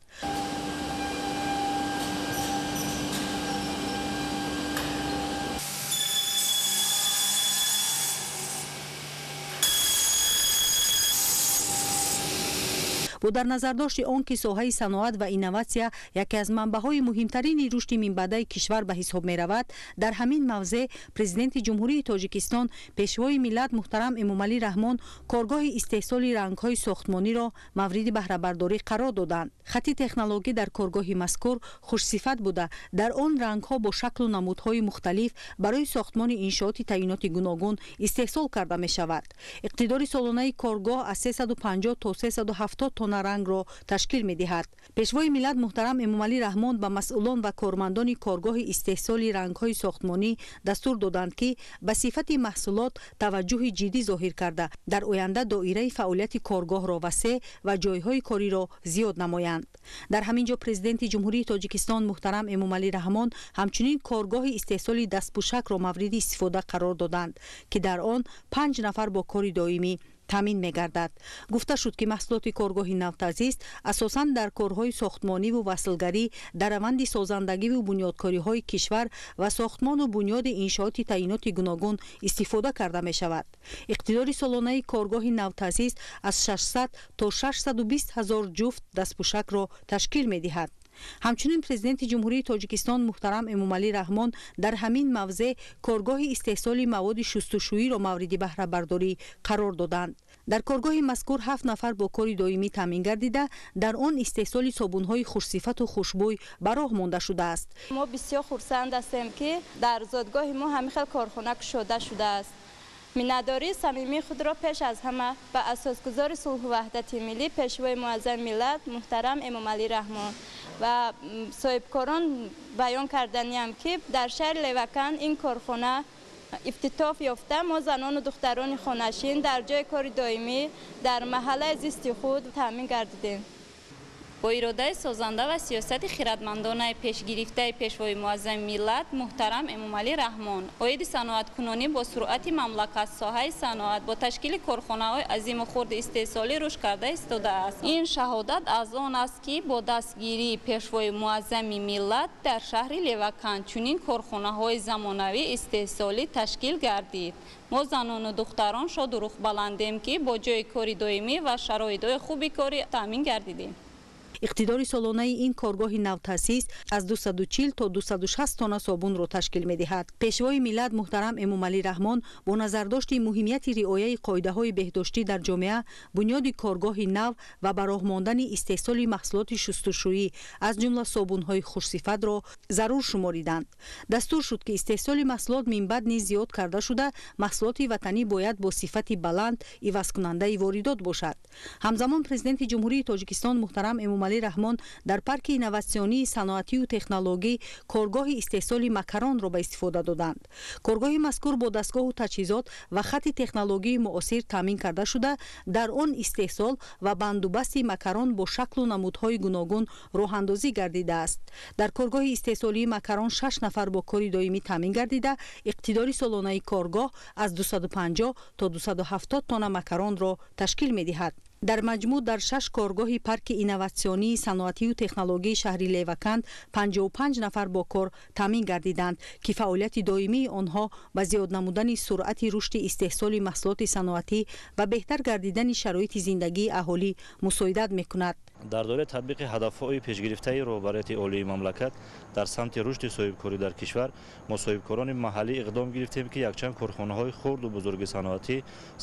Бо дар назардошти он ки соҳаи саноат ва инноватсия яке аз манбаъҳои муҳимтарини рушди минбаъдаи кишвар ба ҳисоб меравад, дар ҳамин мавзеъ Президенти Ҷумҳурии Тоҷикистон Пешвои миллат муҳтарам Эмомалӣ Раҳмон коргоҳи истеҳсоли рангҳои сохтмониро мавриди баҳрабардорӣ қарор доданд. Хатти технологӣ дар коргоҳи мазкур хушсифат буда, дар он рангҳо бо шаклу намудҳои мухталиф барои сохтмони иншооти таъиноти гуногун истеҳсол карда мешавад. Иқтидори солонаи коргоҳ аз 350 то 370 тонна рангро ташкил медиҳад. Пешвои миллат муҳтарам Эмомалӣ Раҳмон ба масъулон ва кормандони коргоҳи истеҳсоли рангҳои сохтмонӣ дастур доданд, ки ба сифати маҳсулот таваҷҷӯҳи ҷиддӣ зоҳир карда, дар оянда доираи фаъолияти коргоҳро васеъ ва ҷойҳои кориро зиёд намоянд. Дар ҳамин ҷо Президенти Ҷумҳурии Тоҷикистон муҳтарам Эмомалӣ Раҳмон ҳамчунин коргоҳи истеҳсоли дастпӯшакро мавриди истифода қарор доданд, ки дар он 5 нафар бо кори доимӣ таъмин мегардад. Гуфта шуд, ки маҳсулоти коргоҳи навтаъсис асосан дар корҳои сохтмониву васлгарӣ, дар раванди созандагиву бунёдкориҳои кишвар ва сохтмону бунёди иншооти таъиноти гуногун истифода карда мешавад. Иқтидори солонаи коргоҳи навтаъсис аз 600 то 620 ҳазор ҷуфт дастпӯшакро ташкил медиҳад. Ҳамчунин Президенти Ҷумҳурии Тоҷикистон муҳтарам Эмомалӣ Раҳмон дар ҳамин мавзеъ коргоҳи истеҳсоли маводи шустушӯиро мавриди баҳрабардорӣ қарор доданд. Дар коргоҳи мазкур 7 нафар бо кори доимӣ таъмин гардида, дар он истеҳсоли собунҳои хушсифату хушбӯй ба роҳ монда шудааст. Мо бисёр хурсанд ҳастем, ки дар зодгоҳи мо ҳамин хел корхона кушода шудааст. Миннатдории самимии худро пеш аз ҳама ба асосгузори сулҳу ваҳдати миллӣ, Пешвои муаззами миллат муҳтарам Эмомалӣ Раҳмон ва соҳибкорон баён карданиам, ки дар шаҳри Леваканд ин корхона ифтитоҳ ёфта, мо занону духтарони хонашин дар ҷои кори доимӣ дар маҳаллаи зисти худ таъмин гардидем. Бо иродаи созанда ва сиёсати хиратмандонаи пешгирифтаи Пешвои муаззами миллат муҳтарам Эмомалӣ Раҳмон оиди саноаткунонӣ бо суръати мамлакат соҳаи саноат бо ташкили корхонаҳои азиму хурди истеҳсолӣ рушд карда истодааст. Ин шаҳодат аз он аст, ки бо дастгирии Пешвои муаззами миллат дар шаҳри Леваканд чунин корхонаҳои замонавӣ истеҳсолӣ ташкил гардид. Мо занону духтарон шоду рухбаландем, ки бо ҷои кори доимӣ ва шароитҳои хуби корӣ таъмин гардидем. Иқтидори солонаи ин коргоҳи навтаъсис аз 240 то 260 тонна собунро ташкил медиҳад. Пешвои миллат муҳтарам Эмомалӣ Раҳмон бо назардошти муҳимияти риояи қоидаҳои беҳдоштӣ дар ҷомеа, бунёди коргоҳи нав ва ба роҳ мондани истеҳсоли маҳсулоти шустушӯӣ, аз ҷумла собунҳои хушсифатро зарур шумориданд. Дастур шуд, ки истеҳсоли маҳсулот минбаъд низ зиёд карда шуда, маҳсулоти ватанӣ бояд бо сифати баланд ивазкунандаи воридот бошад. Ҳамзамон Президенти Ҷумҳурии Тоҷикистон муҳтарам Эмомалӣ Раҳмон дар парки инноватсионии саноатию технологӣ коргоҳи истеҳсоли макаронро ба истифода доданд. Коргоҳи мазкур бо дастгоҳу таҷҳизот ва хати технологии муосир таъмин карда шуда, дар он истеҳсол ва бандубасти макарон бо шаклу намудҳои гуногун роҳандозӣ гардидааст. Дар коргоҳи истеҳсолии макарон 6 нафар бо кори доимӣ таъмин гардида, иқтидори солонаи коргоҳ аз 250 то 270 тонна макаронро ташкил медиҳад. Дар маҷмӯъ дар 6 коргоҳи парки инноватсионии саноатию технологии шаҳри Леваканд 55 нафар бо кор таъмин гардиданд, ки фаъолияти доимии онҳо ба зиёд намудани суръати рушди истеҳсоли маҳсулоти саноатӣ ва беҳтар гардидани шароити зиндагии аҳолӣ мусоидат мекунад. Дар доираи татбиқи ҳадафҳои пешгирифтаи роҳбарияти олии мамлакат дар самти рушди соҳибкорӣ дар кишвар, мо соҳибкорони маҳаллӣ иқдом гирифтем, ки якчанд корхонаҳои хурду бузурги саноатӣ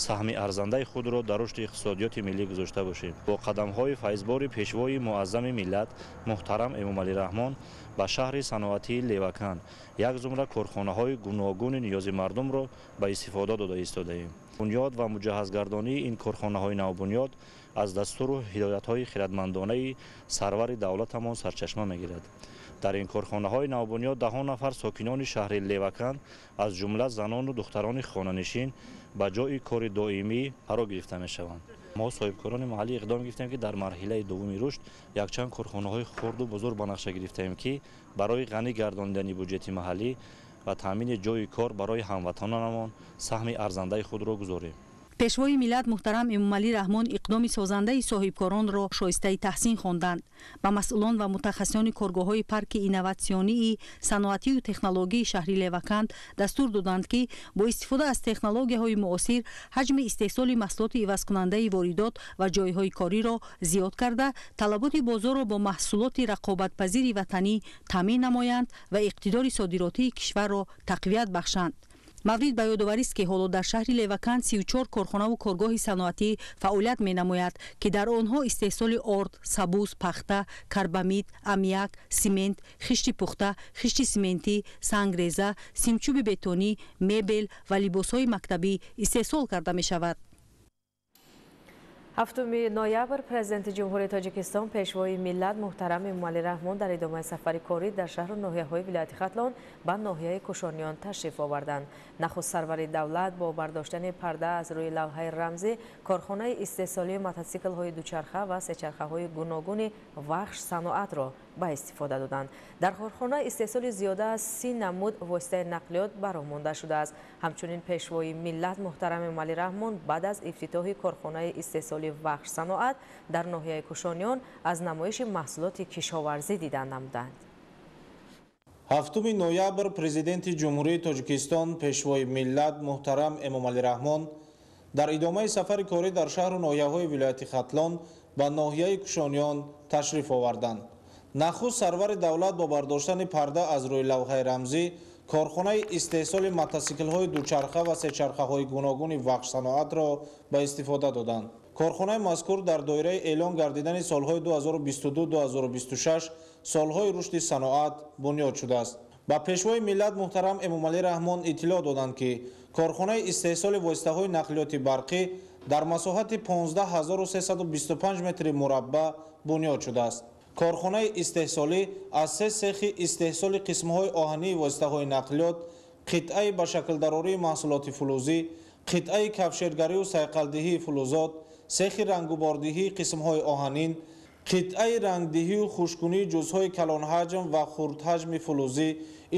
саҳми арзандаи худро дар рушди иқтисодиёти миллӣ гузошта бошем. Бо қадамҳои файзбори пешвои муаззами миллат муҳтарам Эмомалӣ Раҳмон ба шаҳри саноатии Леваканд як зумра корхонаҳои гуногуни ниёзи мардумро ба истифода дода истодаем. Бунёд ва муҷаҳҳазгардонии ин корхонаҳои навбунёд аз дастуру ҳидоятҳои хирадмандонаи сарвари давлатамон сарчашма мегирад. Дар ин корхонаҳои навбунёд даҳон нафар сокинони шаҳри Леваканд, аз ҷумла занону духтарони хонанишин, ба ҷои кори доимӣ фаро гирифта мешаванд. Мо соҳибкорони маҳаллӣ иқдом гирифтем, ки дар марҳилаи дуввуми рушд якчанд корхонаҳои хурду бузург ба нақша гирифтаем, ки барои ғанӣ гардонидани буҷети маҳаллӣ ва таъмини ҷои кор барои ҳамватанонамон саҳми арзандаи худро гузорем. Пешвои миллат муҳтарам Эмомалӣ Раҳмон иқдоми созандаи соҳибкоронро шоистаи таҳсин хонданд. Ба масъулон ва мутахассисони коргоҳҳои парки инноватсионии саноатию технологии шаҳри Леваканд дастур доданд, ки бо истифода аз технологияҳои муосир ҳаҷми истеҳсоли маҳсулоти ивазкунандаи воридот ва ҷойҳои кориро зиёд карда, талаботи бозорро бо маҳсулоти рақобатпазири ватанӣ таъмин намоянд ва иқтидори содиротии кишварро тақвият бахшанд. Маврид ба ёдоварист, ки ҳоло дар шаҳри Леваканд 34 корхонаву коргоҳи саноатӣ фаъолият менамояд, ки дар онҳо истеҳсоли орд, сабуз, пахта, карбамид, аммиак, симент, хишти пухта, хишти симентӣ, сангреза, симчӯби бетонӣ, мебел ва либосҳои мактабӣ истеҳсол карда мешавад. 7 ноябр Президенти Ҷумҳурии Тоҷикистон Пешвои миллат муҳтарам Эмомалӣ Раҳмон дар идомаи сафари корӣ дар шаҳру ноҳияҳои вилояти Хатлон ба ноҳияи Кушониён ташриф оварданд. Нахуст сарвари давлат бо бардоштани парда аз рӯи лавҳаи рамзӣ корхонаи истеҳсолии мотосиклҳои дучарха ва сечархаҳои гуногуни Вахш саноатро ба истифода доданд. Дар корхона истеҳсоли зиёда аз 30 намуд воситаи нақлиёт ба роҳ монда шудааст. Ҳамчунин Пешвои миллат муҳтарам Эмомалӣ Раҳмон баъд аз ифтитоҳи корхонаи истеҳсоли Вахш саноат дар ноҳияи Кушониён аз намоиши маҳсулоти кишоварзӣ дидан намуданд. 7 ноябр Президенти Ҷумҳурии Тоҷикистон Пешвои миллат муҳтарам Эмомалӣ Раҳмон дар идомаи сафари корӣ дар шаҳру ноҳияҳои вилояти Хатлон ба ноҳияи Кушониён ташриф оварданд. Нахуст сарвари давлат бо бардоштани парда аз рӯи лавҳаи рамзӣ корхонаи истеҳсоли мотосиклҳои дучарха ва сечархаҳои гуногуни Вахш саноатро ба истифода доданд. Корхонаи мазкур дар доираи эълон гардидани солҳои 2022-2026 солҳои рушди саноат бунёд шудааст. Ба пешвои миллат муҳтарам Эмомалӣ Раҳмон иттилоъ доданд, ки корхонаи истеҳсоли воситаҳои нақлиёти барқӣ дар масоҳати 15325 метри мураббаъ бунёд шудааст. Корхонаи истеҳсолӣ аз се сехи истеҳсоли қисмҳои оҳании воситаҳои нақлиёт, қитъаи ба шаклдарории маҳсулоти фулӯзӣ, қитъаи кафшергарию сайқалдиҳии фулӯзот, сехи рангубордиҳии қисмҳои оҳанин, қитъаи рангдиҳию хушкунии ҷузъҳои калонҳаҷм ва хурдҳаҷми фулӯзӣ,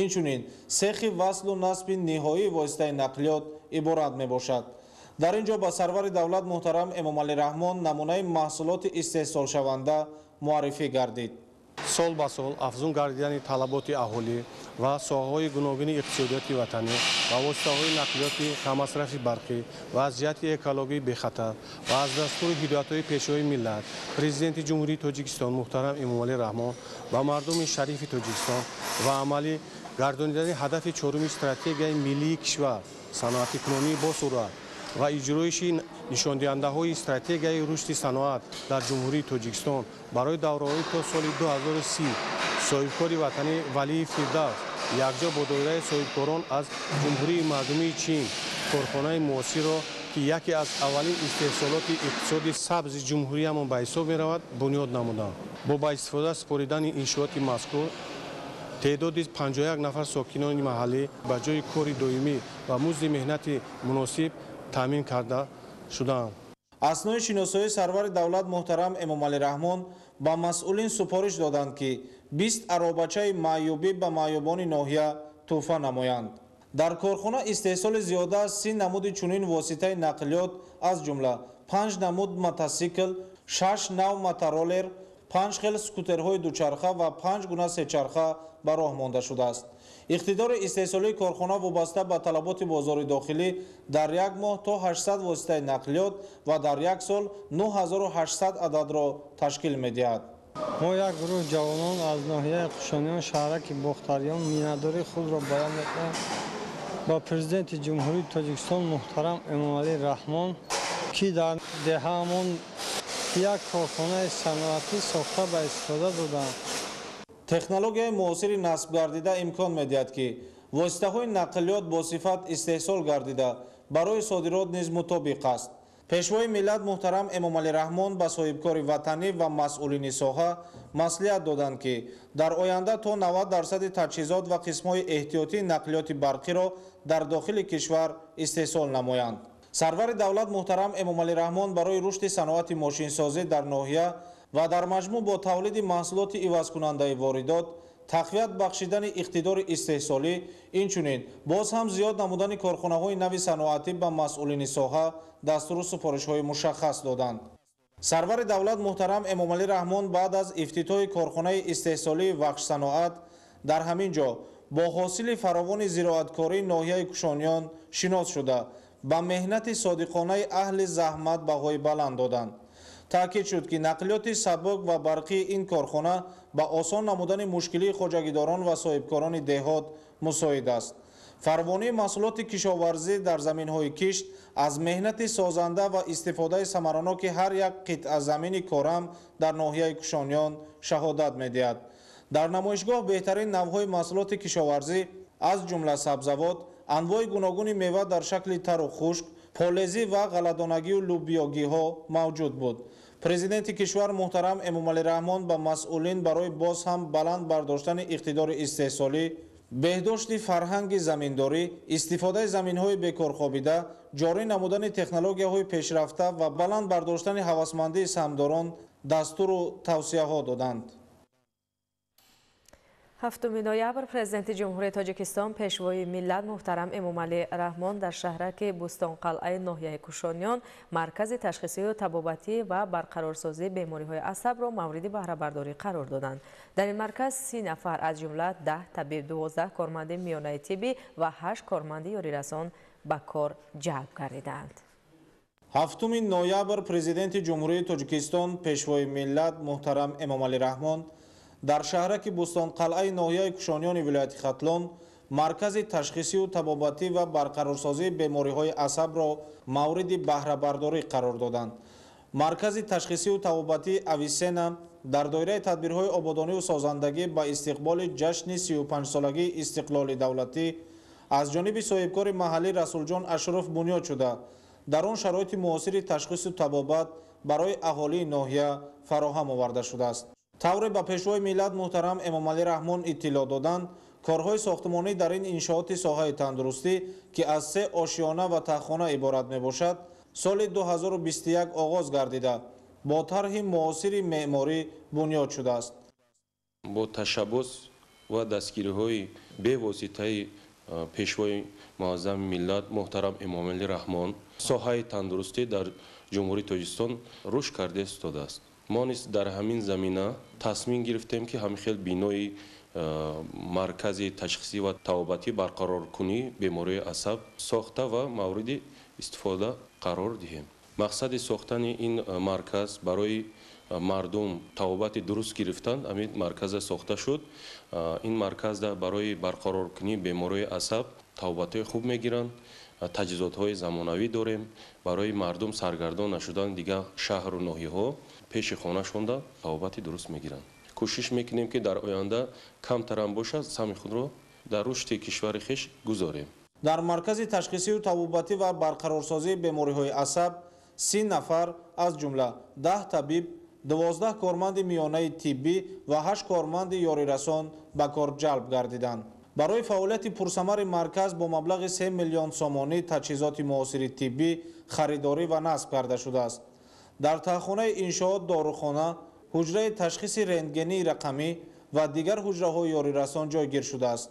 инчунин сехи васлу насби ниҳоии воситаи нақлиёт иборат мебошад. Дар ин ҷо ба сарвари давлат муҳтарам Эмомалӣ Раҳмон намунаи маҳсулоти истеҳсолшаванда муаррифӣ гардид. Сол ба сол афзун гардидани талаботи аҳолӣ Ва соҳаҳои гуногуни иқтисодиёти ватанӣ ва воситаҳои нақлиёти каммасрафи барқӣ ва аз ҷиҳати экологӣ бехатар ва аз дастуру ҳидоятҳои Пешвои миллат, Президенти Ҷумҳурии Тоҷикистон муҳтарам Эмомалӣ Раҳмон ба мардуми шарифи Тоҷикистон ва амалӣ гардонидани ҳадафи чоруми стратегияи миллии кишвар, саноатикунонии босуръат ва иҷроиши нишондиҳандаҳои стратегияи рушди саноат дар Ҷумҳурии Тоҷикистон барои давраҳои то соли 2030, соҳибкори ватанӣ Валиев Фирдавс якҷо бо доираи соҳибкорон аз Ҷумҳурии Мардумии Чин корхонаи муосирро, ки яке аз аввалин истеҳсолоти иқтисоди сабзи ҷумҳуриямон ба ҳисоб меравад, бунёд намуданд. Бо ба истифода супоридани иншооти мазкур теъдоди 51 нафар сокинони маҳаллӣ ба ҷои кори доимӣ ва музди меҳнати муносиб таъмин карда шудаанд. Аснои шиносоии сарвари давлат муҳтарам Эмомалӣ Раҳмон ба масъулин супориш доданд, ки 20 аробачаи маъюбӣ ба маъюбони ноҳия тӯҳфа намоянд. Дар корхона истеҳсоли зиёда аз 30 намуди чунин воситаи нақлиёт, аз ҷумла 5 намуд мотосикл, 6 нав мотороллер, 5 хел скутерҳои дучарха ва 5 гуна сечарха ба роҳ монда шудааст. Иқтидори истеҳсолии корхона вобаста ба талаботи бозори дохилӣ дар як моҳ то 800 воситаи нақлиёт ва дар як сол 9800 ададро ташкил медиҳад. Мо як гурӯҳ ҷавонон аз ноҳияи Қушониён, шаҳраки Бохтариён миннатдории худро баён мекунем ба Президенти Ҷумҳурии Тоҷикистон муҳтарам Эмомалӣ Раҳмон, ки дар деҳаамон як корхонаи саноатӣ сохта ба истифода доданд. Технологияи муосири насбгардида имкон медиҳад, ки воситаҳои нақлиёт бо сифат истеҳсол гардида барои содирот низ мутобиқ аст. Пешвои миллат муҳтарам Эмомалӣ Раҳмон ба соҳибкори ватанӣ ва масъулини соҳа маслиҳат доданд, ки дар оянда то 90% таҷҳизот ва қисмҳои эҳтиётии нақлиёти барқиро дар дохили кишвар истеҳсол намоянд. Сарвари давлат муҳтарам Эмомалӣ Раҳмон барои рушди саноати мошинсозӣ дар ноҳия ва дар маҷмӯъ бо тавлиди маҳсулоти ивазкунандаи воридот, тақвият бахшидани иқтидори истеҳсолӣ, инчунин боз ҳам зиёд намудани корхонаҳои нави саноатӣ ба масъулини соҳа дастуру супоришҳои мушаххас доданд. Сарвари давлат муҳтарам Эмомалӣ Раҳмон баъд аз ифтитоҳи корхонаи истеҳсолии Вахшсаноат дар ҳамин ҷо бо ҳосили фаровони зироаткории ноҳияи Кушониён шинос шуда, ба меҳнати содиқонаи аҳли заҳмат баҳои баланд доданд. Таъкид шуд, ки нақлиёти сабук ва барқии ин корхона ба осон намудани мушкилии хоҷагидорон ва соҳибкорони деҳот мусоид аст. Фарвонии маҳсулоти кишоварзӣ дар заминҳои кишт аз меҳнати созанда ва истифодаи самараноки ҳар як қитъа замини корам дар ноҳияи Кушониён шаҳодат медиҳад. Дар намоишгоҳ беҳтарин навъҳои маҳсулоти кишоварзӣ, аз ҷумла сабзавот, анвои гуногуни мева дар шакли тару хушк, полезӣ ва ғалладонагию лӯбиёгиҳо мавҷуд буд. Президенти кишвар муҳтарам Эмомалӣ Раҳмон ба масъулин барои боз ҳам баланд бардоштани иқтидори истеҳсолӣ, беҳдошти фарҳанги заминдорӣ, истифодаи заминҳои бекорхобида, ҷорӣ намудани технологияҳои пешрафта ва баланд бардоштани ҳавасмандии саҳмдорон дастуру тавсияҳо доданд. 7 ноябр Президенти Ҷумҳурии Тоҷикистон, Пешвои миллат муҳтарам Эмомалӣ Раҳмон дар шаҳраки Бӯстонқалъаи ноҳияи Кушониён маркази ташхисию табобатӣ ва барқарорсозии бемориҳои асабро мавриди баҳрабардорӣ қарор доданд. Дар ин марказ 30 нафар, аз ҷумла 10 табиб, 12 корманди миёнаи тиббӣ ва 8 корманди ёрирасон ба кор ҷалб гардиданд. 7 ноябр Президенти Ҷумҳурии Тоҷикистон, Пешвои миллат муҳтарам Эмомалӣ Раҳмон дар шаҳраки Бӯстонқалъаи ноҳияи Кушониёни вилояти Хатлон маркази ташхисию табобатӣ ва барқарорсозии бемориҳои асабро мавриди баҳрабардорӣ қарор доданд. Маркази ташхисию табобатии Ависена дар доираи тадбирҳои ободонию созандагӣ ба истиқболи ҷашни 35-солагии истиқлоли давлатӣ аз ҷониби соҳибкори маҳаллӣ Расулҷон Ашуров бунёд шуда, дар он шароити муосири ташхису табобат барои аҳолии ноҳия фароҳам оварда шудааст. Тавре ба Пешвои миллат муҳтарам Эмомалӣ Раҳмон иттилоъ доданд, корҳои сохтмонӣ дар ин иншооти соҳаи тандурустӣ, ки аз 3 ошиёна ва таххона иборат мебошад, соли 2021 оғоз гардида, бо тарҳи муосири меъморӣ бунёд шудааст. Бо ташаббус ва дастгириҳои бевоситаи Пешвои муаззами миллат муҳтарам Эмомалӣ Раҳмон соҳаи тандурустӣ дар Ҷумҳурии Тоҷикистон рушд карда истодааст. Мо низ дар ҳамин замина тасмим гирифтем, ки ҳамин хел бинои Маркази ташхисӣ ва табобатӣ барқароркунии бемории асаб сохта ва мавриди истифода қарор диҳем. Мақсади сохтани ин марказ барои мардум табобати дуруст гирифтан, ҳамин марказа сохта шуд. Ин марказда барои барқароркунии бемории асаб табобатҳои хуб мегиранд, таҷҳизотҳои замонавӣ дорем. Барои мардум саргардон нашудан дигар шаҳру ноҳияҳо пеши хонашонда табобати дуруст мегиранд. Кӯшиш мекунем, ки дар оянда камтарам бошад, саҳми худро дар рушди кишвари хеш гузорем. Дар маркази ташхисию табобатӣ ва барқарорсозии бемориҳои асаб 30 нафар, аз ҷумла 10 табиб, 12 корманди миёнаи тиббӣ ва 8 корманди ёрирасон ба кор ҷалб гардиданд. Барои фаъолияти пурсамари марказ бо маблағи 3 миллион сомонӣ таҷҳизоти муосири тиббӣ харидорӣ ва насб карда шудааст. Дар таҳхонаи иншоот дорухона, ҳуҷраи ташхиси рентгении рақамӣ ва дигар ҳуҷраҳои ёрирасон ҷойгир шудааст.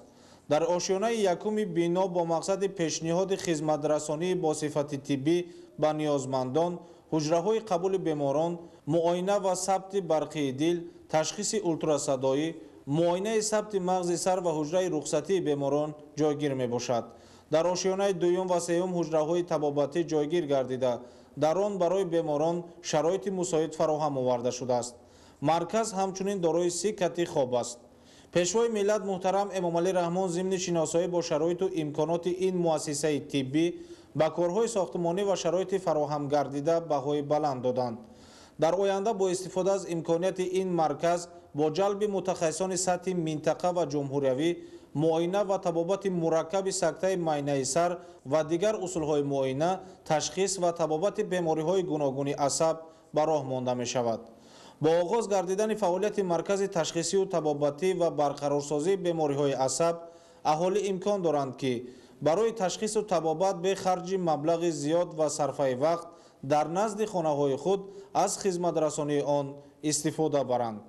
Дар ошёнаи якуми бино бо мақсади пешниҳоди хизматрасонии бо сифати тиббӣ ба ниёзмандон, ҳуҷраҳои қабули беморон, муоина ва сабти барқии дил, ташхиси ултрасадоӣ, муоинаи сабти мағзи сар ва ҳуҷраи рухсатии беморон ҷойгир мебошад. Дар ошёнаи дуюм ва сеюм ҳуҷраҳои табобатӣ ҷойгир гардида, дар он барои беморон шароити мусоид фароҳам оварда шудааст. Марказ ҳамчунин дорои 30 кати хоб аст. Пешвои миллат муҳтарам Эмомалӣ Раҳмон зимни шиносоӣ бо шароиту имконоти ин муассисаи тиббӣ ба корҳои сохтмонӣ ва шароити фароҳам гардида баҳои баланд доданд. Дар оянда бо истифода аз имконияти ин марказ бо ҷалби мутахассисони сатҳи минтақа ва ҷумҳуриявӣ, муоина ва табобати мураккаби сактаи майнаи сар ва дигар усулҳои муоина, ташхис ва табобати бемориҳои гуногуни асаб ба роҳ монда мешавад. Бо оғоз гардидани фаъолияти маркази ташхисию табобатӣ ва барқарорсозии бемориҳои асаб, аҳолӣ имкон доранд, ки барои ташхису табобат бе харҷи маблағи зиёд ва сарфаи вақт дар назди хонаҳои худ аз хизматрасонии он истифода баранд.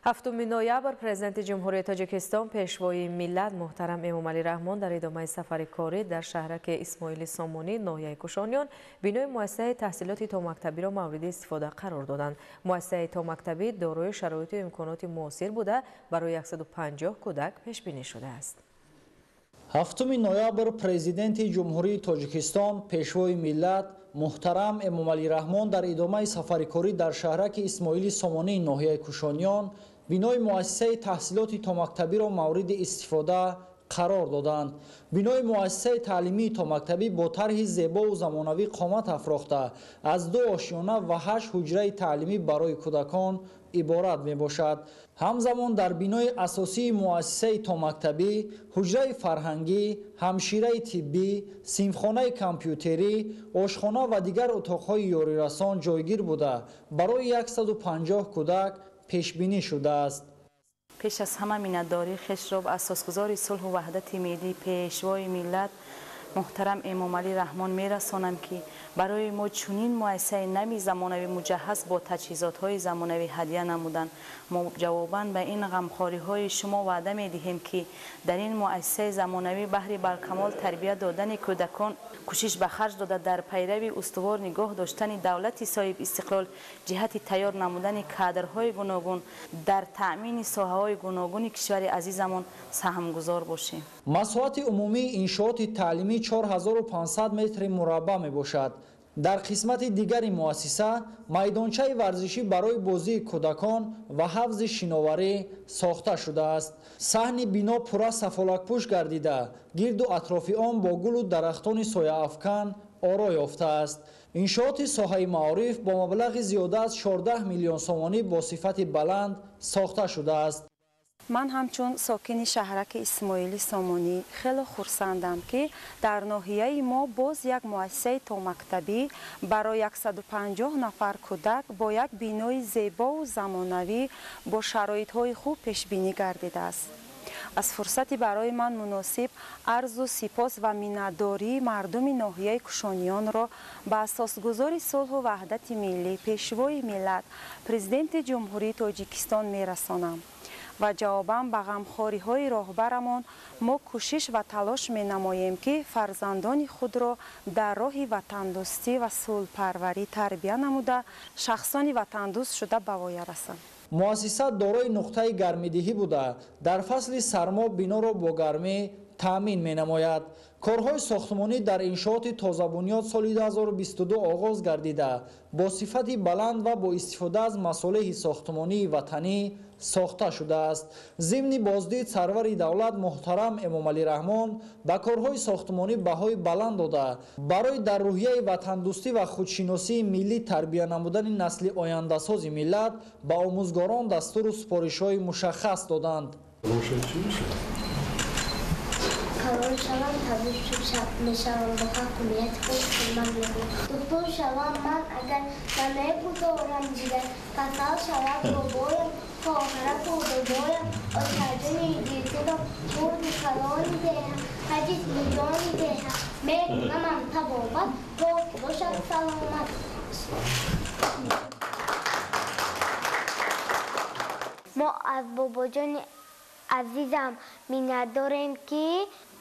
7 ноябр Президенти Ҷумҳурии Тоҷикистон, Пешвои миллат муҳтарам Эмомалӣ Раҳмон дар идомаи сафари корӣ дар шаҳраки Исмоили Сомонӣ ноҳияи Кушониён бинои муассисаи таҳсилоти томактабиро мавриди истифода қарор доданд. Муассисаи томактабӣ дорои шароиту имконоти муосир буда, барои 150 кӯдак пешбинӣ шудааст. 7 ноябр Президенти Ҷумҳурии Тоҷикистон, Пешвои миллат муҳтарам Эмомалӣ Раҳмон дар идомаи сафари корӣ дар шаҳраки Исмоили Сомонӣ ноҳияи Кушониён бинои муассисаи таҳсилоти томактабиро мавриди истифода қарор доданд. Бинои муассисаи таълимии томактабӣ бо тарҳи зебову замонавӣ қомат афрохта, аз 2 ошёна ва 8 ҳуҷраи таълимӣ барои кӯдакон иборат мебошад. Ҳамзамон дар бинои асосии муассисаи томактабӣ ҳуҷраи фарҳангӣ, ҳамшираи тиббӣ, синфхонаи компютерӣ, ошхона ва дигар утоқҳои ёрирасон ҷойгир буда, барои 150 кӯдак пешбинӣ шудааст. Пеш аз ҳама миннатдории хешро ба асосгузори сулҳу ваҳдати миллӣ, Пешвои миллат муҳтарам Эмомалӣ Раҳмон мерасонам, ки барои мо чунин муассисаи нави замонавӣ муҷаҳҳаз бо таҷҳизотҳои замонавӣ ҳадя намуданд. Мо ҷавобан ба ин ғамхориҳои шумо ваъда медиҳем, ки дар ин муассисаи замонавӣ баҳри баркамол тарбия додани кӯдакон кӯшиш ба харҷ дода, дар пайрави устувор нигоҳ доштани давлати соҳиб истиқлол ҷиҳати тайёр намудани кадрҳои гуногун дар таъмини соҳаҳои гуногуни кишвари азизамон саҳмгузор бошем. Масоҳати умумии иншооти таълимӣ 4500 метри мураббаъ мебошад. Дар қисмати дигари муассиса майдончаи варзишӣ барои бозии кӯдакон ва ҳавзи шиноварӣ сохта шудааст. Саҳни бино пурра сафолакпӯш гардида, гирду атрофи он бо гулу дарахтони сояафкан оро ёфтааст. Иншооти соҳаи маориф бо маблағи зиёда аз 14 миллион сомонӣ бо сифати баланд сохта шудааст. Ман ҳамчун сокини шаҳраки Исмоили Сомонӣ хеле хурсандам, ки дар ноҳияи мо боз як муассисаи томактабӣ барои 150 нафар кӯдак бо як бинои зебову замонавӣ бо шароитҳои хуб пешбинӣ гардидааст. Аз фурсати барои ман муносиб арзу сипос ва миннатдории мардуми ноҳияи Кушониёнро ба асосгузори сулҳу ваҳдати миллӣ, Пешвои миллат, Президенти Ҷумҳурии Тоҷикистон мерасонам. Ва ҷавобан ба ғамхориҳои роҳбарамон мо кӯшиш ва талош менамоем, ки фарзандони худро дар роҳи ватандӯстӣ ва сулҳпарварӣ тарбия намуда, шахсони ватандӯст шуда ба воя расанд. Муассиса дорои нуқтаи гармидиҳӣ буда, дар фасли сармо биноро бо гармӣ таъмин менамояд. Корҳои сохтмонӣ дар иншооти тозабунёд соли 2022 оғоз гардида, бо сифати баланд ва бо истифода аз масолеҳи сохтмонии ватанӣ сохта шудааст. Зимни боздид сарвари давлат муҳтарам Эмомалӣ Раҳмон ба корҳои сохтмонӣ баҳои баланд дода, барои дар рӯҳияи ватандӯстӣ ва худшиносии миллӣ тарбия намудани насли ояндасози миллат ба омӯзгорон дастуру супоришҳои мушаххас доданд. Калон шавам, табиб мешавам, ба халқу миллати худ хидмат мекунам. Духтур шавам ман, агар намегузорам ҷигар, касал шавад бобоям, хоҳараку бобоям, очаҷони дилсӯзам, хурду калони деҳам, ҳаҷиз миёни деҳам, мекунамам табобат, то бошад саломат. Мо аз бобоҷони азизам миннатдорем, ки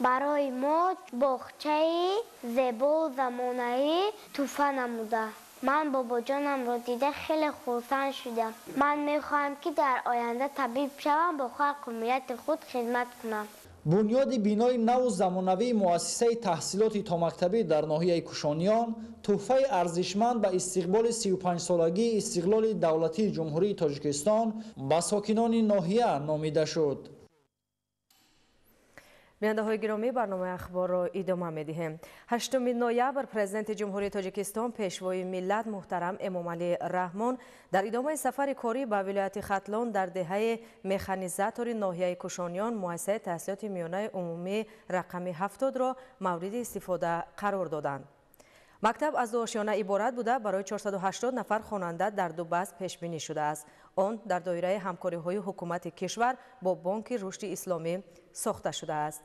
барои мо боғчаи зебоу замонаӣ тӯҳфа намуда. Ман бобоҷонамро дида хеле хурсанд шудам. Ман мехоҳам, ки дар оянда табиб шавам, бо халқу миллати худ хидмат кунам. Бунёди бинои наву замонавии муассисаи таҳсилоти томактабӣ дар ноҳияи Кушониён тӯҳфаи арзишманд ба истиқболи 35-солагии истиқлоли давлатии Ҷумҳурии Тоҷикистон ба сокинони ноҳия номида шуд. Бинандаҳои гиромӣ, барномаи ахборро идома медиҳем. 8 ноябр Президенти Ҷумҳурии Тоҷикистон, Пешвои миллат муҳтарам Эмомалӣ Раҳмон дар идомаи сафари корӣ ба вилояти Хатлон дар деҳаи механизатори ноҳияи Кушониён муассисаи таҳсилоти миёнаи умумӣ рақами 70-ро мавриди истифода қарор доданд. Мактаб аз ду ошёна иборат буда, барои 480 нафар хонанда дар ду баст пешбинӣ шудааст. Он дар доираи ҳамкориҳои ҳукумати кишвар бо Бонки Рушди Исломӣ сохта шудааст.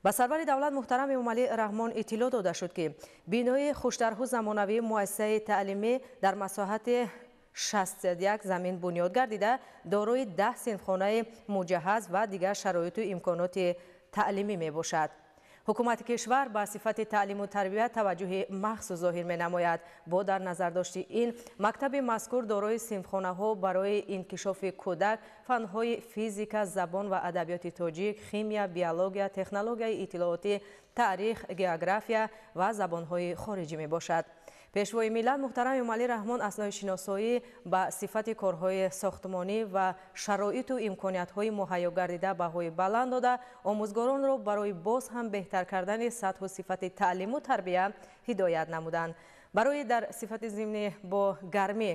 Ба сарвари давлат муҳтарам Эмомалӣ Раҳмон иттилоъ дода шуд, ки бинои хуштарҳу замонавии муассисаи таълимӣ дар масоҳати 61 замин бунёд гардида, дорои 10 синфхонаи муҷаҳҳаз ва дигар шароиту имконоти таълимӣ мебошад. Ҳукумати кишвар ба сифати таълиму тарбия таваҷҷӯҳи махсус зоҳир менамояд. Бо дар назардошти ин, мактаби мазкур дорои синфхонаҳо барои инкишофи кӯдак, фанҳои физика, забон ва адабиёти тоҷик, химия, биология, технологияи иттилоотӣ, таърих, география ва забонҳои хориҷӣ мебошад. Пешвои миллат муҳтарам Эмомалӣ Раҳмон аснои шиносоӣ ба сифати корҳои сохтмонӣ ва шароиту имкониятҳои муҳайё гардида баҳои баланд дода, омӯзгоронро барои боз ҳам беҳтар кардани сатҳу сифати таълиму тарбия ҳидоят намуданд. Барои дар сифати зимнӣ бо гармӣ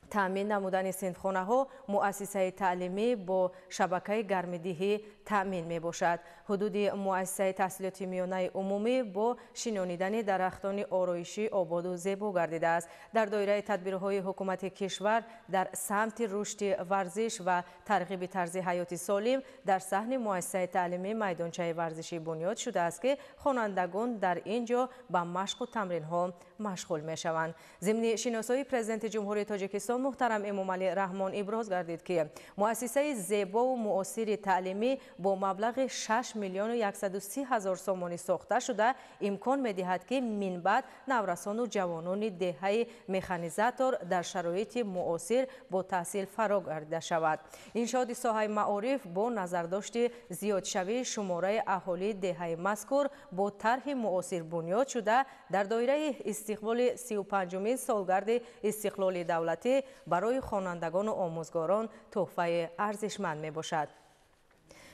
таъмин намудани синфхонаҳо, муассисаи таълимӣ бо шабакаи гармидиҳӣ таъмин мебошад. Ҳудуди муассисаи таҳсилоти миёнаи умумӣ бо шинонидани дарахтони ороишӣ ободу зебо гардидааст. Дар доираи тадбирҳои ҳукумати кишвар дар самти рушди варзиш ва тарғиби тарзи ҳаёти солим дар саҳни муассисаи таълимӣ майдончаи варзишӣ бунёд шудааст, ки хонандагон дар ин ҷо ба машқу тамринҳо машғул мешаванд. Зимни шиносоии Президенти Ҷумҳурии Тоҷикистон муҳтарам Эмомалӣ Раҳмон иброз гардид, ки муассисаи зебову муосири таълимӣ бо маблағи 6 130 000 сомонӣ сохта шуда, имкон медиҳад, ки минбаъд наврасону ҷавонони деҳаи механизатор дар шароити муосир бо таҳсил фаро гардида шавад. Иншооти соҳаи маориф бо назардошти зиёдшавии шумораи аҳолии деҳаи мазкур бо тарҳи муосир бунёд шуда, дар доираи истиқболи 35-умин солгарди истиқлоли давлатӣ барои хонандагону омӯзгорон тӯҳфаи арзишманд мебошад.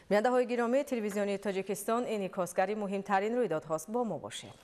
Бинандаҳои гиромӣ, телевизиони Тоҷикистон инъикосгари муҳимтарин рӯйдодҳост. Бо мо бошед.